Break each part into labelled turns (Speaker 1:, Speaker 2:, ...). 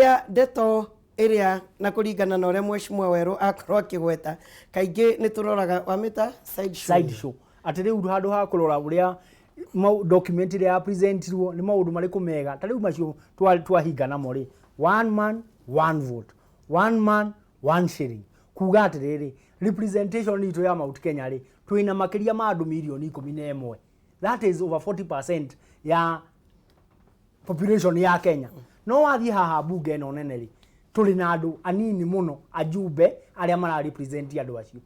Speaker 1: Ya ndeto ĩrĩa na kũringana na ũrĩa Mheshimiwa Werũ akorwo akĩgweta, kaingĩ nĩ tũroraga wamĩta side show.
Speaker 2: Side show, atĩ rĩu handũ ha kũrora ũrĩa document ĩrĩa ya presentirwo, nĩ maũndũ marĩkũ mega ta rĩu macio twahinga namo rĩ, one man one vote, one man one shilling, kuga atĩrĩrĩ, representation itũ ya Mount Kenya rĩ, twĩna makĩria ma andũ mirioni 11, that is over 40% ya population ya Kenya. No wathiĩ haha bunge ĩno nene rĩ, tũrĩ na andũ anini mũno, ajumbe arĩa mara represent andũ acio.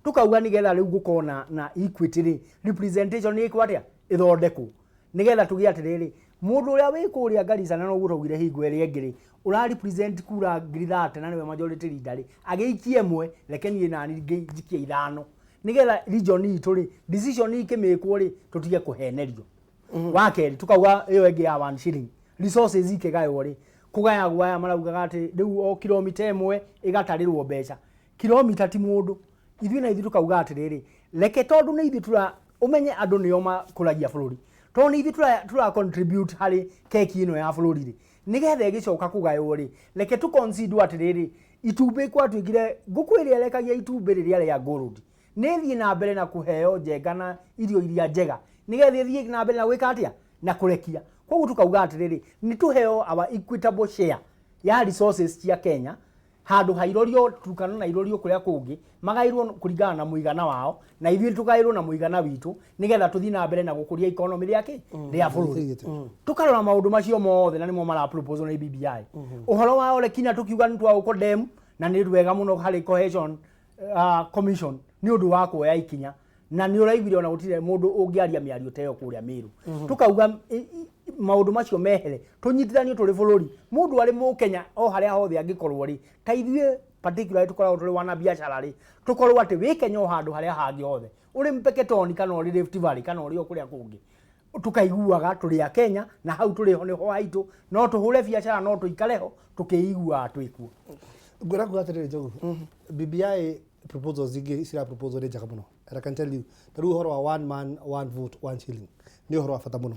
Speaker 2: Tukauga nĩgetha rĩu gũkorwo na equity rĩ, representation ĩkwo atĩa, ĩthondekwo nĩgetha tũgĩe atĩrĩrĩ, mũndũ ũrĩa wĩ kũrĩa Garissa, na noguo twaugire hingo ĩrĩa ĩngĩ rĩ, ũra represent kura 30,000 na nĩwe majority leader rĩ, agĩikie ĩmwe, reke niĩ nani njikie ithano, nĩgetha region itũ rĩ, decision ikĩmĩkwo rĩ, tũtige kũhenerio. Wa kerĩ, tukauga ĩyo ĩngĩ ya one shilling, resources ikĩgaywo rĩ, kũgayagwo aya maraugaga atĩ rĩu o kilomita 1 ĩgatarĩrwo mbeca. Kilomita ti mũndũ. Ithuĩ na ithuĩ tukauga atĩrĩrĩ, reke tondũ nĩ ithuĩ tura ũmenye andũ nĩo makũragia bũrũri, tondũ nĩ ithuĩ tura contribute harĩ keki ĩno ya bũrũri rĩ, nĩgetha ĩgĩcoka kũgaywo rĩ, reke tũ consider atĩrĩrĩ, itumbĩ gwatuĩkire ngũkũ ĩrĩa ĩrekagia itumbĩ rĩrĩa rĩa gold nĩ ĩthiĩ na mbere na kũheo njenga na irio iria njega, nĩgetha ĩthiĩ na mbere na gwĩka atĩa, na kũrekia. Koguo tukauga atĩrĩrĩ, nĩ tũheo our equitable share ya resources cia Kenya, handũ ha irorio Turkana na irorio kũrĩa kũngĩ, magaĩrwo kũringana na mũigana wao, na ithuĩ tũgaĩrwo na mũigana witũ, nĩgetha tũthiĩ na mbere na gũkũria economy rĩa kĩ rĩa bũrũri. Tũkarora maũndũ macio mothe na nĩmo mara propose nĩ BBI. Ũhoro wa Ole Kina, tukiuga nĩ twaũkondem na nĩ wega mũno harĩ cohesion commission nĩ ũndũ wa kuoya ikinya, na nĩ ũraiguire ona gũtirĩ mũndũ ũngĩaria mĩario ta ĩyo kũrĩa Meru. Tukauga maũndũ macio mehere, tũnyitithanio tũrĩ bũrũri, mũndũ arĩ mũkenya o harĩa hothe angĩkorwo rĩ, ta ithuĩ particularly tũkoragwo tũrĩ wana biacara rĩ, tũkorwo atĩ wĩ Kenya o handũ harĩa hangĩ hothe, ũrĩ Mpeketoni kana ũrĩ Rift Valley kana ũrĩ o kũrĩa kũngĩ, tukaiguaga tũrĩ a Kenya na hau tũrĩ ho nĩho haitũ, no tũhũre biacara, no tũikare ho tũkĩiguaga twĩ kuo.
Speaker 3: Ngwĩra kuga atĩrĩrĩ, Njogu, BBI proposals ingĩ cira proposal nĩ njega mũno. And I can tell you, ta rĩu ũhoro wa one man one vote one shilling nĩ ũhoro wa bata mũno,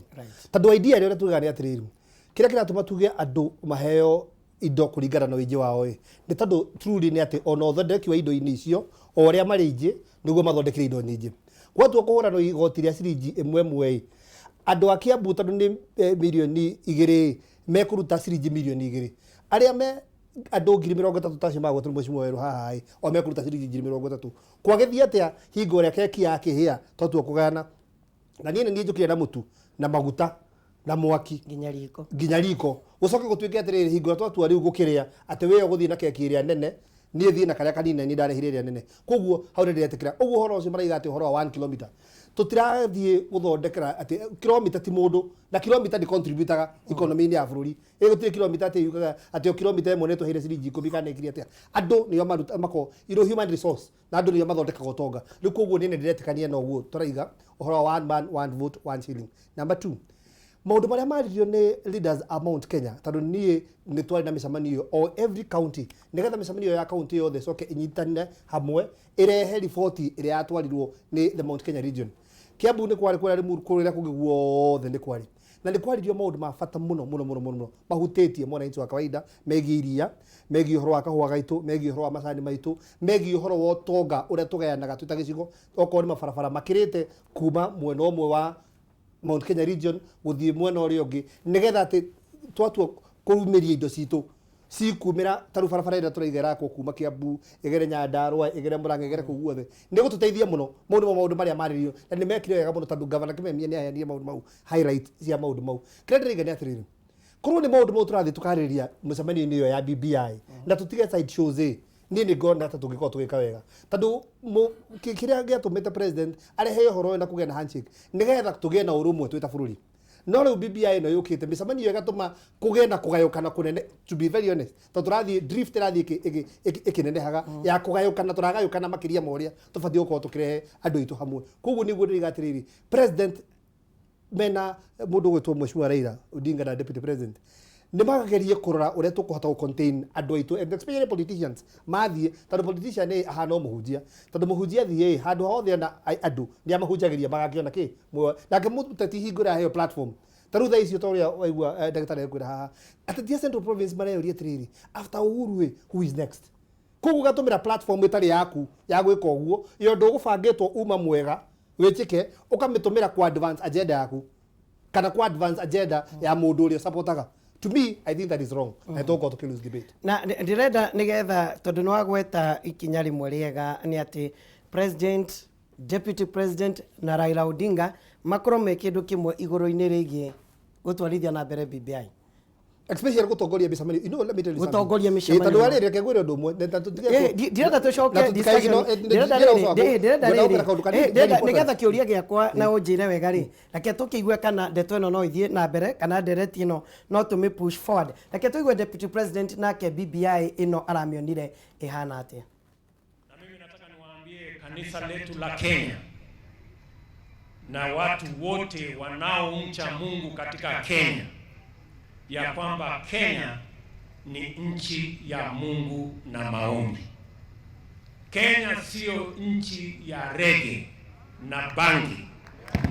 Speaker 3: tondũ idea ĩrĩa tugaga nĩ atĩrĩrĩ, kĩrĩa kĩratũma tuge andũ maheo indo kũringana na ũingĩ wao ĩ, nĩ tondũ truly nĩ atĩ ona ũthondeki wa indo-inĩ icio, o ũrĩa marĩ aingĩ nĩguo mathondekire indo nyingĩ. Gwatua kũhũrana igoti rĩa ciringi ĩmwe ĩmwe ĩ, andũ a Kiambu tondũ nĩ 2 mirioni ĩ, mekũruta ciringi 2 mirioni, arĩa me andũ 30,000 tacio magwetwo nĩ Mheshimiwa Werũ haha ĩ, o mekũruta ciringi 30,000. Kwagĩthiĩ atĩa hingo ĩrĩa keki yakĩhĩa twatua kũgayana, na niĩ nĩ niĩ njũkire na mũtu na maguta na mwaki
Speaker 1: nginya riko,
Speaker 3: nginya riko, gũcoke gũtuĩke atĩrĩrĩ, hingo ĩrĩa twatua rĩu gũkĩrĩa, atĩ wĩyo gũthiĩ na keki ĩrĩa nene, niĩ thiĩ na karĩa kanini na niĩ ndarehire ĩrĩa nene? Koguo hau nĩ ndĩretĩkĩra ũguo ũhoro ũcio maraiga atĩ ũhoro wa 1 kilometer, tũtirathiĩ gũthondekera atĩ kilomita ti mũndũ na kilomita ndĩ contributaga economy-inĩ ya bũrũri. Ĩ gũtirĩ kilomita atĩ yugaga atĩ o kilomita ĩmwe nĩ tũheire ciringi 10 kana ĩkiri atĩa. Andũ nĩo maruta mako human resource, na andũ nĩo mathondekaga ũtonga rĩu. Koguo niĩ nĩ ndĩretĩkania na ũguo tũraiga ũhoro wa one man one vote one shilling. Number two, maũndũ marĩa maririo nĩ leaders a Mount Kenya, tondũ niĩ nĩ twarĩ na mĩcemanio o every county, nĩgetha mĩcemanio ya county yothe ĩcoke ĩnyitane hamwe ĩrehe riboti ĩrĩa yatwarirwo nĩ the Mount Kenya region. Kiambu nĩ kwarĩ, kũrĩa Limuru, kũrĩa kũngĩ guothe nĩ kwarĩ, na nĩ kwaririo maũndũ ma bata mũno mũno mũno mũno mahutĩtie mwananchi wa kawaida, megiĩ iria, megiĩ ũhoro wa kahũa gaitũ, megiĩ ũhoro wa macani maitũ, megiĩ ũhoro wa ũtonga ũrĩa tũgayanaga twĩ ta gĩcigo, okorwo nĩ mabarabara makĩrĩte kuma mwena ũmwe wa Mount Kenya region gũthiĩ mwena ũrĩa ũngĩ, nĩgetha atĩ twatua kũrumĩria indo citũ cikumĩra. Ta rĩu barabara ĩrĩa tũraiga ĩrakwo kuma Kiambu ĩgere Nyandarua, ĩgere Murang'a, ĩgere kũu guothe, nĩ gũtũteithia mũno. Mau nĩmo maũndũ marĩa marĩrĩirio na nĩ mekire wega mũno, tondũ Gavana Kimemia nĩ aheanire maũndũ mau, highlight cia maũndũ mau. Kĩrĩa ndĩraiga nĩ atĩrĩrĩ, korwo nĩ maũndũ mau tũrathiĩ tũkarĩrĩria mũcemanio-inĩ ĩyo ya BBI na tũtige side shows ĩ, niĩ nĩ ngona ta tũngĩkorwo tũgĩka wega, tondũ kĩrĩa gĩatũmĩte president arehe ũhoro ũyũ na kũgĩa na handshake nĩgetha tũgĩe na ũrũmwe twĩ ta bũrũri. No rĩu BBI ĩno yũkĩte, mĩcemanio ĩyo ĩgatũma kũgĩe na kũgayũkana kũnene, to be very honest, tondũ tũrathiĩ drift ĩrathiĩ ĩkĩnenehaga ya kũgayũkana, tũragayũkana makĩria ma ũrĩa tũbatiĩ gũkorwo tũkĩrehe andũ aitũ hamwe. Koguo nĩguo ndĩriga atĩrĩrĩ, president mena mũndũ ũgwĩtwo Mheshimiwa Raila Odinga na deputy president nĩ magerie kũrora ũrĩa tũkũhota gũ contain andũ aitũ, and especially politicians mathiĩ, tondũ politician nĩ ahana o mũhunjia, tondũ mũhunjia athiĩ handũ hothe ona andũ nĩ amahunjagĩria magakĩona kĩ muoyo. Nake mũteti hingo ĩrĩa aheo platform, Ta rĩu thaa icio ta ũrĩa waigua ndagĩtarĩ ekwĩra haha, ateti a Central Province mareyũria atĩrĩrĩ, after Uhuru ĩ, who is next? Koguo ũgatũmĩra platform ĩtarĩ yaku ya gwĩka ũguo, ya ũndũ ũgũbangĩtwo uma mwega wĩkĩke, ũkamĩtũmĩra ku advance agenda yaku kana ku advance agenda ya mũndũ ũrĩa ũsupportaga. To me, I think that is wrong, na tũgũkorwo tũkĩ lose debate.
Speaker 1: Na ndĩrenda nĩgetha tondũ nĩ wagweta ikinya rĩmwe rĩega, nĩ atĩ president, deputy president na Raila Odinga makorwo me kĩndũ kĩmwe igũrũ-inĩ rĩgiĩ gũtwarithia na mbere BBI.
Speaker 3: Especially gũtongoria mĩcemanio. You know, let me tell you something.
Speaker 1: Gũtongoria mĩcemanio.
Speaker 3: Tondũ warĩ, reke ngwĩre ũndũ ũmwe, na tũtige
Speaker 1: Ndirenda tũcoke
Speaker 3: na tũtika
Speaker 1: discussion. Ndĩrenda
Speaker 3: ndĩrenda
Speaker 1: rĩrĩ,
Speaker 3: gũcoka
Speaker 1: ndĩrenda
Speaker 3: ngwenda
Speaker 1: rĩrĩ,
Speaker 3: gũkĩra kaũndũ kanini, very
Speaker 1: ndĩrenda
Speaker 3: important.
Speaker 1: nĩgetha kĩũria gĩakwa na ũnjĩre wega rĩ, reke tũkĩigue kana ndeto ĩno no ithiĩ na mbere kana ndereti ĩno no tũmĩ push forward. Reke tũigue deputy president nake BBI ĩno aramĩonire ĩhana atĩa.
Speaker 4: Na mimi nataka niwaambie kanisa letu la Kenya na watu wote wanaomcha Mungu katika Kenya ya kwamba Kenya ni nchi ya Mungu na maombi. Kenya sio nchi ya rege na bangi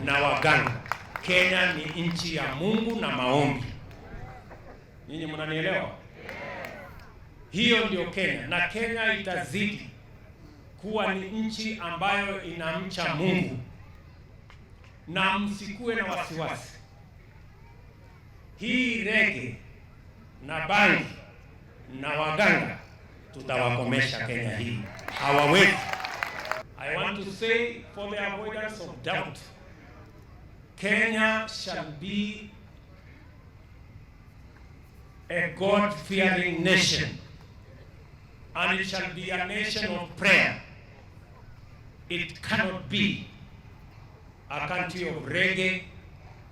Speaker 4: na waganga. Kenya ni nchi ya Mungu na maombi. Nyinyi mnanielewa? Hiyo ndio Kenya, na Kenya itazidi kuwa ni nchi ambayo inamcha Mungu, na msikuwe na wasiwasi. Hii rege na bangi na waganga tutawakomesha Kenya hii, hawawezi. I want to say, for the avoidance of doubt, Kenya shall be a God-fearing nation, and it shall be a nation of prayer. It cannot be a country of reggae.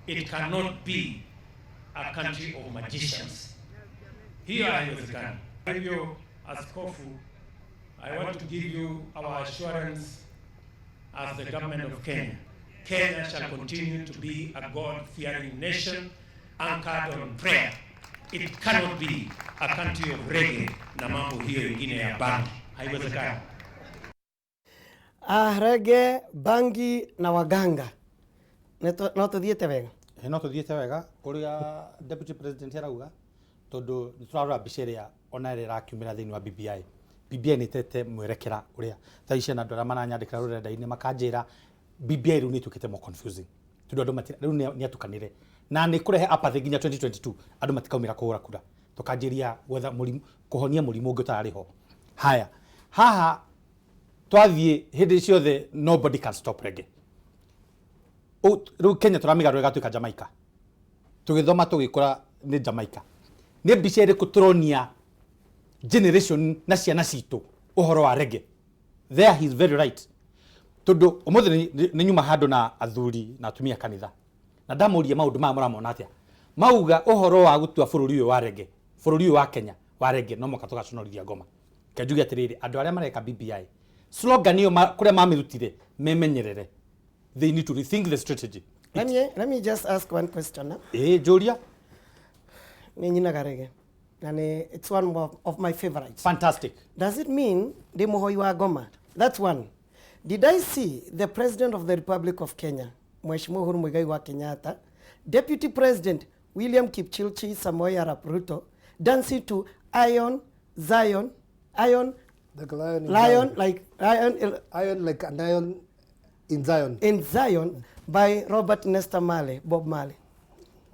Speaker 4: It cannot be a country of magicians. Hiyo haiwezekani. Kwa hivyo, Askofu, I want to give you our assurance as the government of Kenya. Kenya shall continue to be a God-fearing nation anchored on prayer. It cannot be a country of reggae na mambo hiyo ingine ya bangi. Haiwezekani.
Speaker 1: Ah, rege, bangi na waganga. No tũthiĩte wega.
Speaker 5: No tuthiĩte wega ũrĩa deputy president arauga, tondũ nĩ tũrarora mbica ĩrĩa ona ĩrĩa ĩrakiumĩra thĩinĩ wa BBI. BBI nĩ ĩtete mwerekera ũrĩa thaa ici na andũ arĩa maranyandĩkĩra rũrenda-inĩ makanjĩra BBI rĩu nĩ ĩtuĩkĩte more confusing, tondũ andũ rĩu nĩ atukanĩre na nĩ kũrehe apathy nginya 2022 andũ matikaumĩra kũhũra kura, tũkanjĩria gwetha mũrimũ, kũhonia mũrimũ ũngĩ ũtararĩ ho. Haya, haha twathiĩ hĩndĩ ciothe, nobody can stop reggae. Rĩu Kenya tũramĩgarũra ĩgatuĩka Jamaica. Tũgĩthoma tũgĩkũra nĩ Jamaica. Nĩ mbica ĩrĩkũ tũronia generation na ciana citũ ũhoro wa reggae? There he is very right, tondũ ũmũthĩ nĩ nyuma handũ na athuri na atumia kanitha, na ndamũria maũndũ maya mũramona atĩa, mauga ũhoro wa gũtua bũrũri ũyũ wa reggae, bũrũri ũyũ wa Kenya wa reggae, no mũhaka tũgaconorithia ngoma. Ke njuge atĩrĩrĩ, andũ arĩa mareka BBI, slogan ĩyo kũrĩa mamĩrutire, memenyerere. They need to rethink the strategy.
Speaker 1: Let me just ask one question. Huh?
Speaker 5: Ĩĩ, njũria.
Speaker 1: Nĩ nyinaga reggae. Na nĩ, it's one of my favorites.
Speaker 5: Fantastic.
Speaker 1: Does it mean ndĩ mũhoi wa ngoma? That's one. Did I see the President of the Republic of Kenya, Mheshimiwa Uhuru Muigai wa Kenyatta, Deputy President William Kipchirchir Samoei Arap Ruto, dancing to Iron Zion, Iron
Speaker 3: Like a lion in
Speaker 1: Lion,
Speaker 3: Zion.
Speaker 1: Like Lion
Speaker 3: Iron like an iron in Zion.
Speaker 1: In Zion by Robert Nesta Marley, Bob Marley?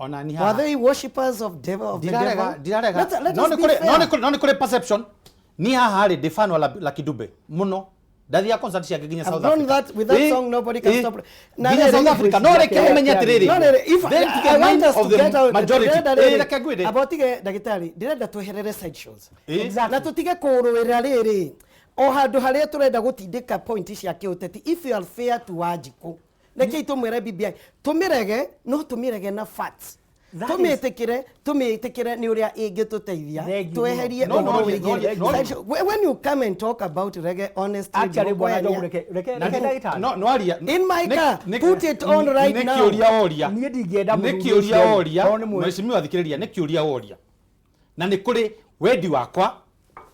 Speaker 5: Ona ni
Speaker 1: Were
Speaker 5: haha
Speaker 1: they worshippers of devil of the
Speaker 5: Ndirarega,
Speaker 1: devil?
Speaker 5: ndirarega.
Speaker 1: Let
Speaker 5: No
Speaker 1: us
Speaker 5: nĩ
Speaker 1: be
Speaker 5: kũrĩ- no
Speaker 1: fair.
Speaker 5: no nĩ kũrĩ perception. Ni haha rĩ, ndĩ fan wa Lucky Dube mũno, ndathiaga concert ciake nginya
Speaker 1: I've
Speaker 5: South
Speaker 1: grown
Speaker 5: Africa.
Speaker 1: that with that song, nobody can stop. Na
Speaker 5: Nginya
Speaker 1: rĩrĩ-
Speaker 5: South Africa. No reke ũmenye atĩrĩrĩ,
Speaker 1: No, rĩrĩ, if
Speaker 5: then to the
Speaker 1: I want
Speaker 5: mind
Speaker 1: us
Speaker 5: of
Speaker 1: to
Speaker 5: the
Speaker 1: get out,
Speaker 5: majority.
Speaker 1: ndĩrenda rĩrĩ,
Speaker 5: Reke ngwĩre.
Speaker 1: amba ũtige ndagĩtarĩ, ndĩrenda tweherere side shows
Speaker 5: Exactly.
Speaker 1: na tũtige kũrũĩra rĩrĩ o handũ harĩa tũrenda gũtindĩka point cia kĩũteti. If you are fair to Wanjikũ, rekei tũmwĩre BBI tũmĩrege, no tũmĩrege na facts. Tũmĩtĩkĩre nĩ ũrĩa ĩngĩtũteithia
Speaker 2: Thank you.
Speaker 1: tweherie
Speaker 5: No,
Speaker 1: ũhoro
Speaker 5: no,
Speaker 1: wĩgiĩ
Speaker 5: no, no.
Speaker 1: side show. When you come and talk about reggae, honestly,
Speaker 2: Actually, bwana
Speaker 1: ndĩgũkũhenia.
Speaker 2: Njogu, reke
Speaker 5: Na
Speaker 2: reke ndagĩtarĩ.
Speaker 5: no no aria.
Speaker 1: In my car, put it on right
Speaker 5: nĩ
Speaker 1: now.
Speaker 5: kĩũria woria.
Speaker 2: Niĩ ndingĩenda
Speaker 5: Nĩ
Speaker 2: mũthuri
Speaker 5: kĩũria
Speaker 2: ũcio,
Speaker 5: woria.
Speaker 2: tondũ nĩ
Speaker 5: Mheshimiwa, thikĩrĩria, nĩ kĩũria woria na nĩ kũrĩ wendi wakwa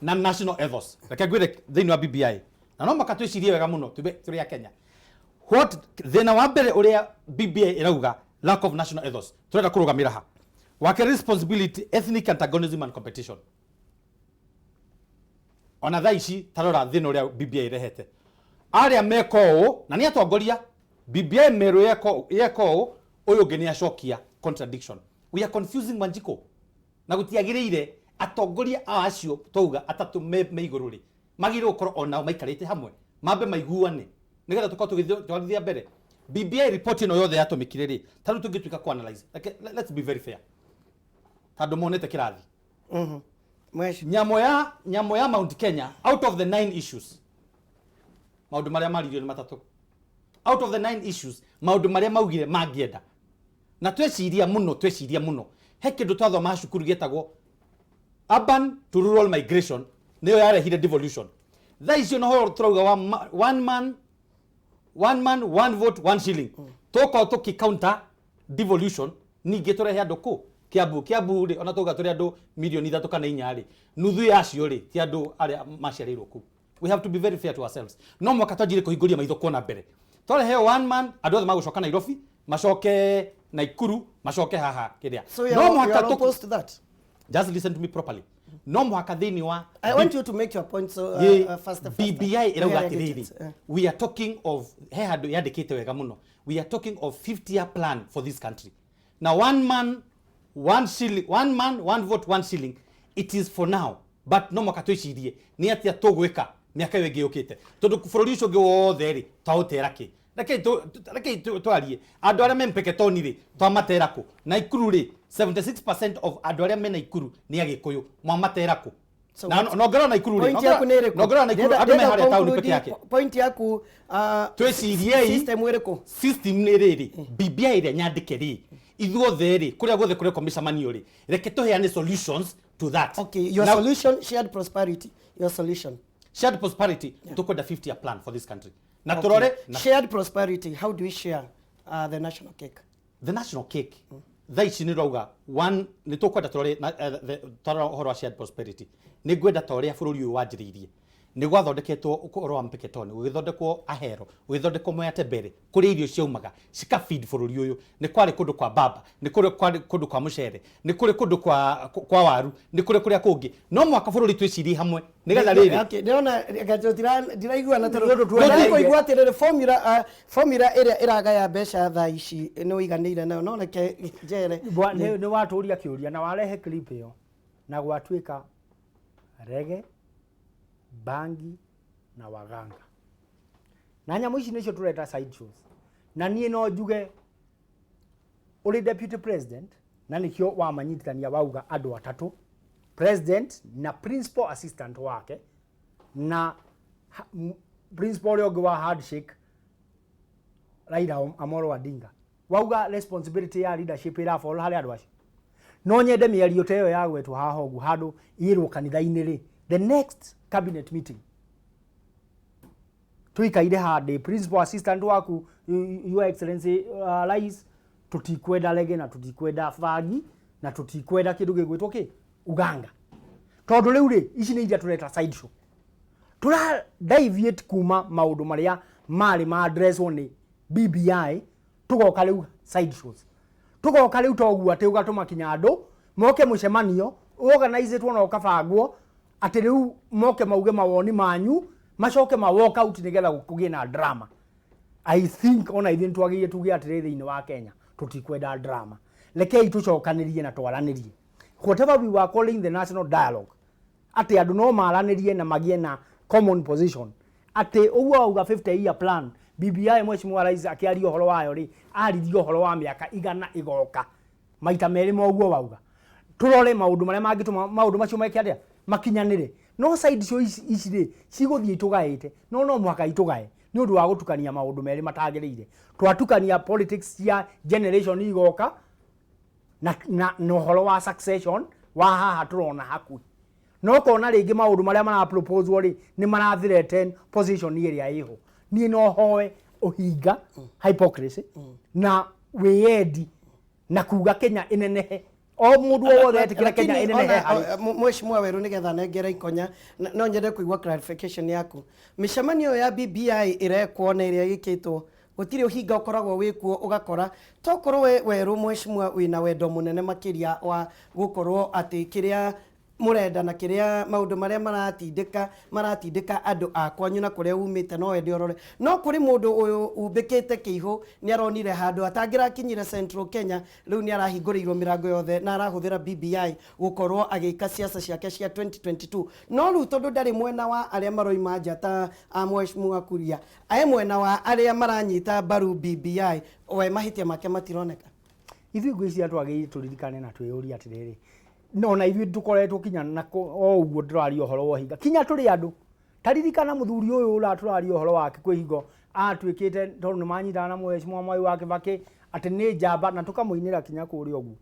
Speaker 5: na national ethos. Reke ngwĩre, thĩinĩ wa BBI, na no maka twĩcirie wega mũno tũrĩ a Kenya, what thĩna wa mbere ũrĩa BBI ĩrauga Lack of national ethos. Turenda kurugamira ha. Wake responsibility, ethnic antagonism and competition. Ona thaa ici tarora thina uria BBI irehete. Aria meka ũũ na nĩ atongoria BBI Meru yeka ũũ, ũyũ ũngĩ nĩ acokia contradiction. We are confusing Wanjiko na gũtiagĩrĩire atongoria a acio twauga atatũ me igũrũ rĩ, magĩrĩirwo gũkorwo onao maikarĩte hamwe, mambe maiguane nĩgetha tũkorwo tũgĩtwarithia mbere. BBI report ĩno yothe yatũmĩkire rĩ, ta rĩu tũngĩtuĩka ku analyze, let's be very fair, tondũ monete kĩrathi.
Speaker 1: Mwesh.
Speaker 5: Nyamũ ya Mount Kenya, out of the nine issues, maũndũ marĩa maririo nĩ matatũ. Out of the nine issues, maũndũ marĩa maugire mangĩenda, na tweciria mũno he kĩndũ twathoma cukuru gĩtagwo urban to rural migration, nĩyo yarehire devolution. Thaa icio noho tũrauga one man, one man, one vote, one shilling, tũkorwo tũkĩ counter devolution. Ningĩ tũrehe andũ kũ Kiambu. Kiambu rĩ, ona tauga tũrĩ andũ mirioni 3 kana 4 rĩ, nuthu yacio rĩ ti andũ arĩa maciarĩirwo kũu. We have to be very fair to ourselves. No mwaka twanjire kũhingũria maitho kuona mbere. Twarehe one man, andũ othe magũcoka Nairobi, macoke Naikuru, macoke haha kĩrĩa.
Speaker 1: So you
Speaker 5: No
Speaker 1: are, you
Speaker 5: mũhaka
Speaker 1: are opposed to that?
Speaker 5: Just listen to me properly. No mũhaka thĩinĩ wa
Speaker 1: I want you to make your point, so
Speaker 5: Ye,
Speaker 1: faster, faster.
Speaker 5: BBI ĩrauga
Speaker 1: We are
Speaker 5: atĩrĩrĩ,
Speaker 1: get it.
Speaker 5: We are talking of, he handũ yandĩkĩte wega mũno, we are talking of 50 year plan for this country. Na one man, one shilling, one man, one vote, one shilling, it is for now, but no mwaka twĩcirie nĩ atĩa tũgwĩka mĩaka ĩyo ĩngĩ yũkĩte, tondũ bũrũri ũcio ũngĩ wothe rĩ twaũtera kĩ? Rekei twarie andũ arĩa me Mpeketoni rĩ, twamatera kũ? Naikuru rĩ, 76% of andũ arĩa me Naikuru nĩ Agĩkũyũ, mwamatera kũ?
Speaker 1: So
Speaker 5: Na nongerera Naikuru rĩ,
Speaker 1: Point yaku nĩ ĩrĩkũ?
Speaker 5: nongerera Naikuru andũ me
Speaker 1: Ndĩrenda
Speaker 5: harĩa taũni
Speaker 1: conclude
Speaker 5: peke yake.
Speaker 1: Point yaku,
Speaker 5: Twĩciriei.
Speaker 1: system ĩrĩkũ?
Speaker 5: System nĩ rĩrĩ, BBI ĩrĩa nyandĩke rĩ, ithuothe rĩ, kũrĩa guothe kũrekwo mĩcemanio rĩ, reke tũheane solutions to that.
Speaker 1: Okay, your
Speaker 5: Now,
Speaker 1: solution, shared prosperity, your solution.
Speaker 5: Shared prosperity, tukwenda 50 year plan for this country na tũrore na
Speaker 1: Shared prosperity, how do we share the national cake?
Speaker 5: The national cake thaa ici nĩ rauga one, nĩ tũkwenda tũrore twarora ũhoro wa shared prosperity, nĩ ngwenda ta ũrĩa bũrũri ũyũ wanjĩrĩirie, nĩ gwathondeketwo ũhoro wa Mpeketoni, gũgĩthondekwo Ahero, gũgĩthondekwo Mwea Mbere, kũrĩa irio ciaumaga cika feed bũrũri ũyũ. Nĩ kwarĩ kũndũ kwa mbamba, nĩ kũrĩ kwarĩ kũndũ kwa mũcere, nĩ kũrĩ kũndũ kwa waru, nĩ kũrĩ kũrĩa kũngĩ. No mwaka bũrũri twĩcirie hamwe nĩgetha rĩrĩ
Speaker 1: Okay, ndĩrona ndiraiguana tondũ
Speaker 2: Nĩ ũndũ
Speaker 1: ndĩrenda
Speaker 2: twendete.
Speaker 1: kũigua atĩrĩrĩ, formula ĩrĩa ĩragaya mbeca thaa ici nĩ ũiganĩire nayo? No reke njere.
Speaker 2: Nĩ watũria kĩũria na warehe clip ĩyo na gwatuĩka rege, bangi na waganga na nyamũ ici nĩcio tũreta side shows. Na niĩ no njuge ũrĩ deputy president, na nĩkĩo wamanyitithania wauga andũ atatũ, president na principal assistant wake na principal ũrĩa ũngĩ wa handshake, Raila Amolo Odinga, wauga responsibility ya leadership ĩrafall harĩ andũ acio. No nyende mĩario ta ĩyo yagwetwo haha ũguo handũ ĩrwo kanitha-inĩ rĩ, the next cabinet meeting tuikaire handĩ principal assistant waku, Your Excellency, Rais, tutikwenda rege na tutikwenda bangi na tutikwenda kĩndũ gĩgwĩtwo kĩ uganga, tondũ rĩu rĩ, ici nĩ iria tũreta side show, tũra deviate kuma maũndũ marĩa marĩ ma addresswo nĩ BBI, tũgoka rĩu side shows, tũgoka rĩu toguo atĩ ũgatũma kinya andũ moke mũcemanio organizĩtwo na ũkabangwo atĩ rĩu moke mauge mawoni manyu, macoke ma walk out nĩgetha kũgĩe na drama. I think ona ithuĩ nĩtwagĩrĩire tuge atĩrĩ, thĩinĩ wa Kenya tũtikwenda drama, rekei tũcokanĩrie na twaranĩrie whatever we were calling the national dialogue, atĩ andũ no maranĩrie na magĩe na common position, atĩ ũguo wauga 50 year plan BBI, Mheshimiwa Rais akĩaria ũhoro wayo rĩ, aririe ũhoro wa mĩaka 100 ĩgoka maita merĩ ma ũguo wauga, tũrore maũndũ marĩa mangĩtũma maũndũ macio meke atĩa makinyanĩre. No side show ici rĩ, cigũthiĩ itũgaĩte, no mũhaka itũgae nĩ ũndũ wa gũtukania maũndũ merĩ matagĩrĩire. Twatukania politics cia generation igoka na ũhoro wa succession wa haha tũrona hakuhĩ, no kona rĩngĩ maũndũ marĩa maraproposwo rĩ, nĩ marathreaten position ĩrĩa ĩho. Niĩ no hoe ũhinga, hypocrisy na wĩyendi na kuga Kenya ĩnenehe, o mũndũ o wothe etĩkĩra Kenya
Speaker 1: Lakini
Speaker 2: ĩnenehe
Speaker 1: ona,
Speaker 2: harĩ
Speaker 1: Mheshimiwa Weru, nĩgetha nengere ikonya, no nyende kũigua clarification yaku. Mĩcemanio ĩyo ya BBI ĩrekwo na ĩrĩa ĩkĩtwo Gũtirĩ ũhinga ũkoragwo wĩkuo ũgakora tokorwo we werũ mheshimiwa wĩna wendo mũnene makĩria wa gũkorwo atĩ kĩrĩa mũrenda na kĩrĩa maũndũ marĩa maratindĩka maratindĩka andũ a kwanyu na kũrĩa umĩte no wende ũrore, no kũrĩ mũndũ ũyũ umbĩkĩte kĩihũ nĩ aronire handũ atangĩrakinyire Central Kenya, rĩu nĩ arahingũrĩirwo mĩrango yothe na arahũthĩra BBI gũkorwo agĩka siasa ciake cia 2022. No rĩu tondũ ndarĩ mwena wa arĩa maroima nja ta a mheshimiwa Kuria, ae mwena wa arĩa maranyita mbaru BBI, we mahĩtia make matironeka.
Speaker 2: Ithuĩ ngwĩciria twagĩrĩire tũririkane na twĩyũrie atĩrĩrĩ, no na ithuĩ tũkoretwo kinya na o ũguo ndĩraria ũhoro wa ũhinga, kinya tũrĩ andũ. Taririkana mũthuri ũyũ ũra tũraria ũhoro wake kwĩ hingo atuĩkĩte tondũ nĩ manyitana na mheshimiwa Mwai wa Kibaki atĩ nĩ njamba na tũkamũinĩra kinya kũrĩa ũguo,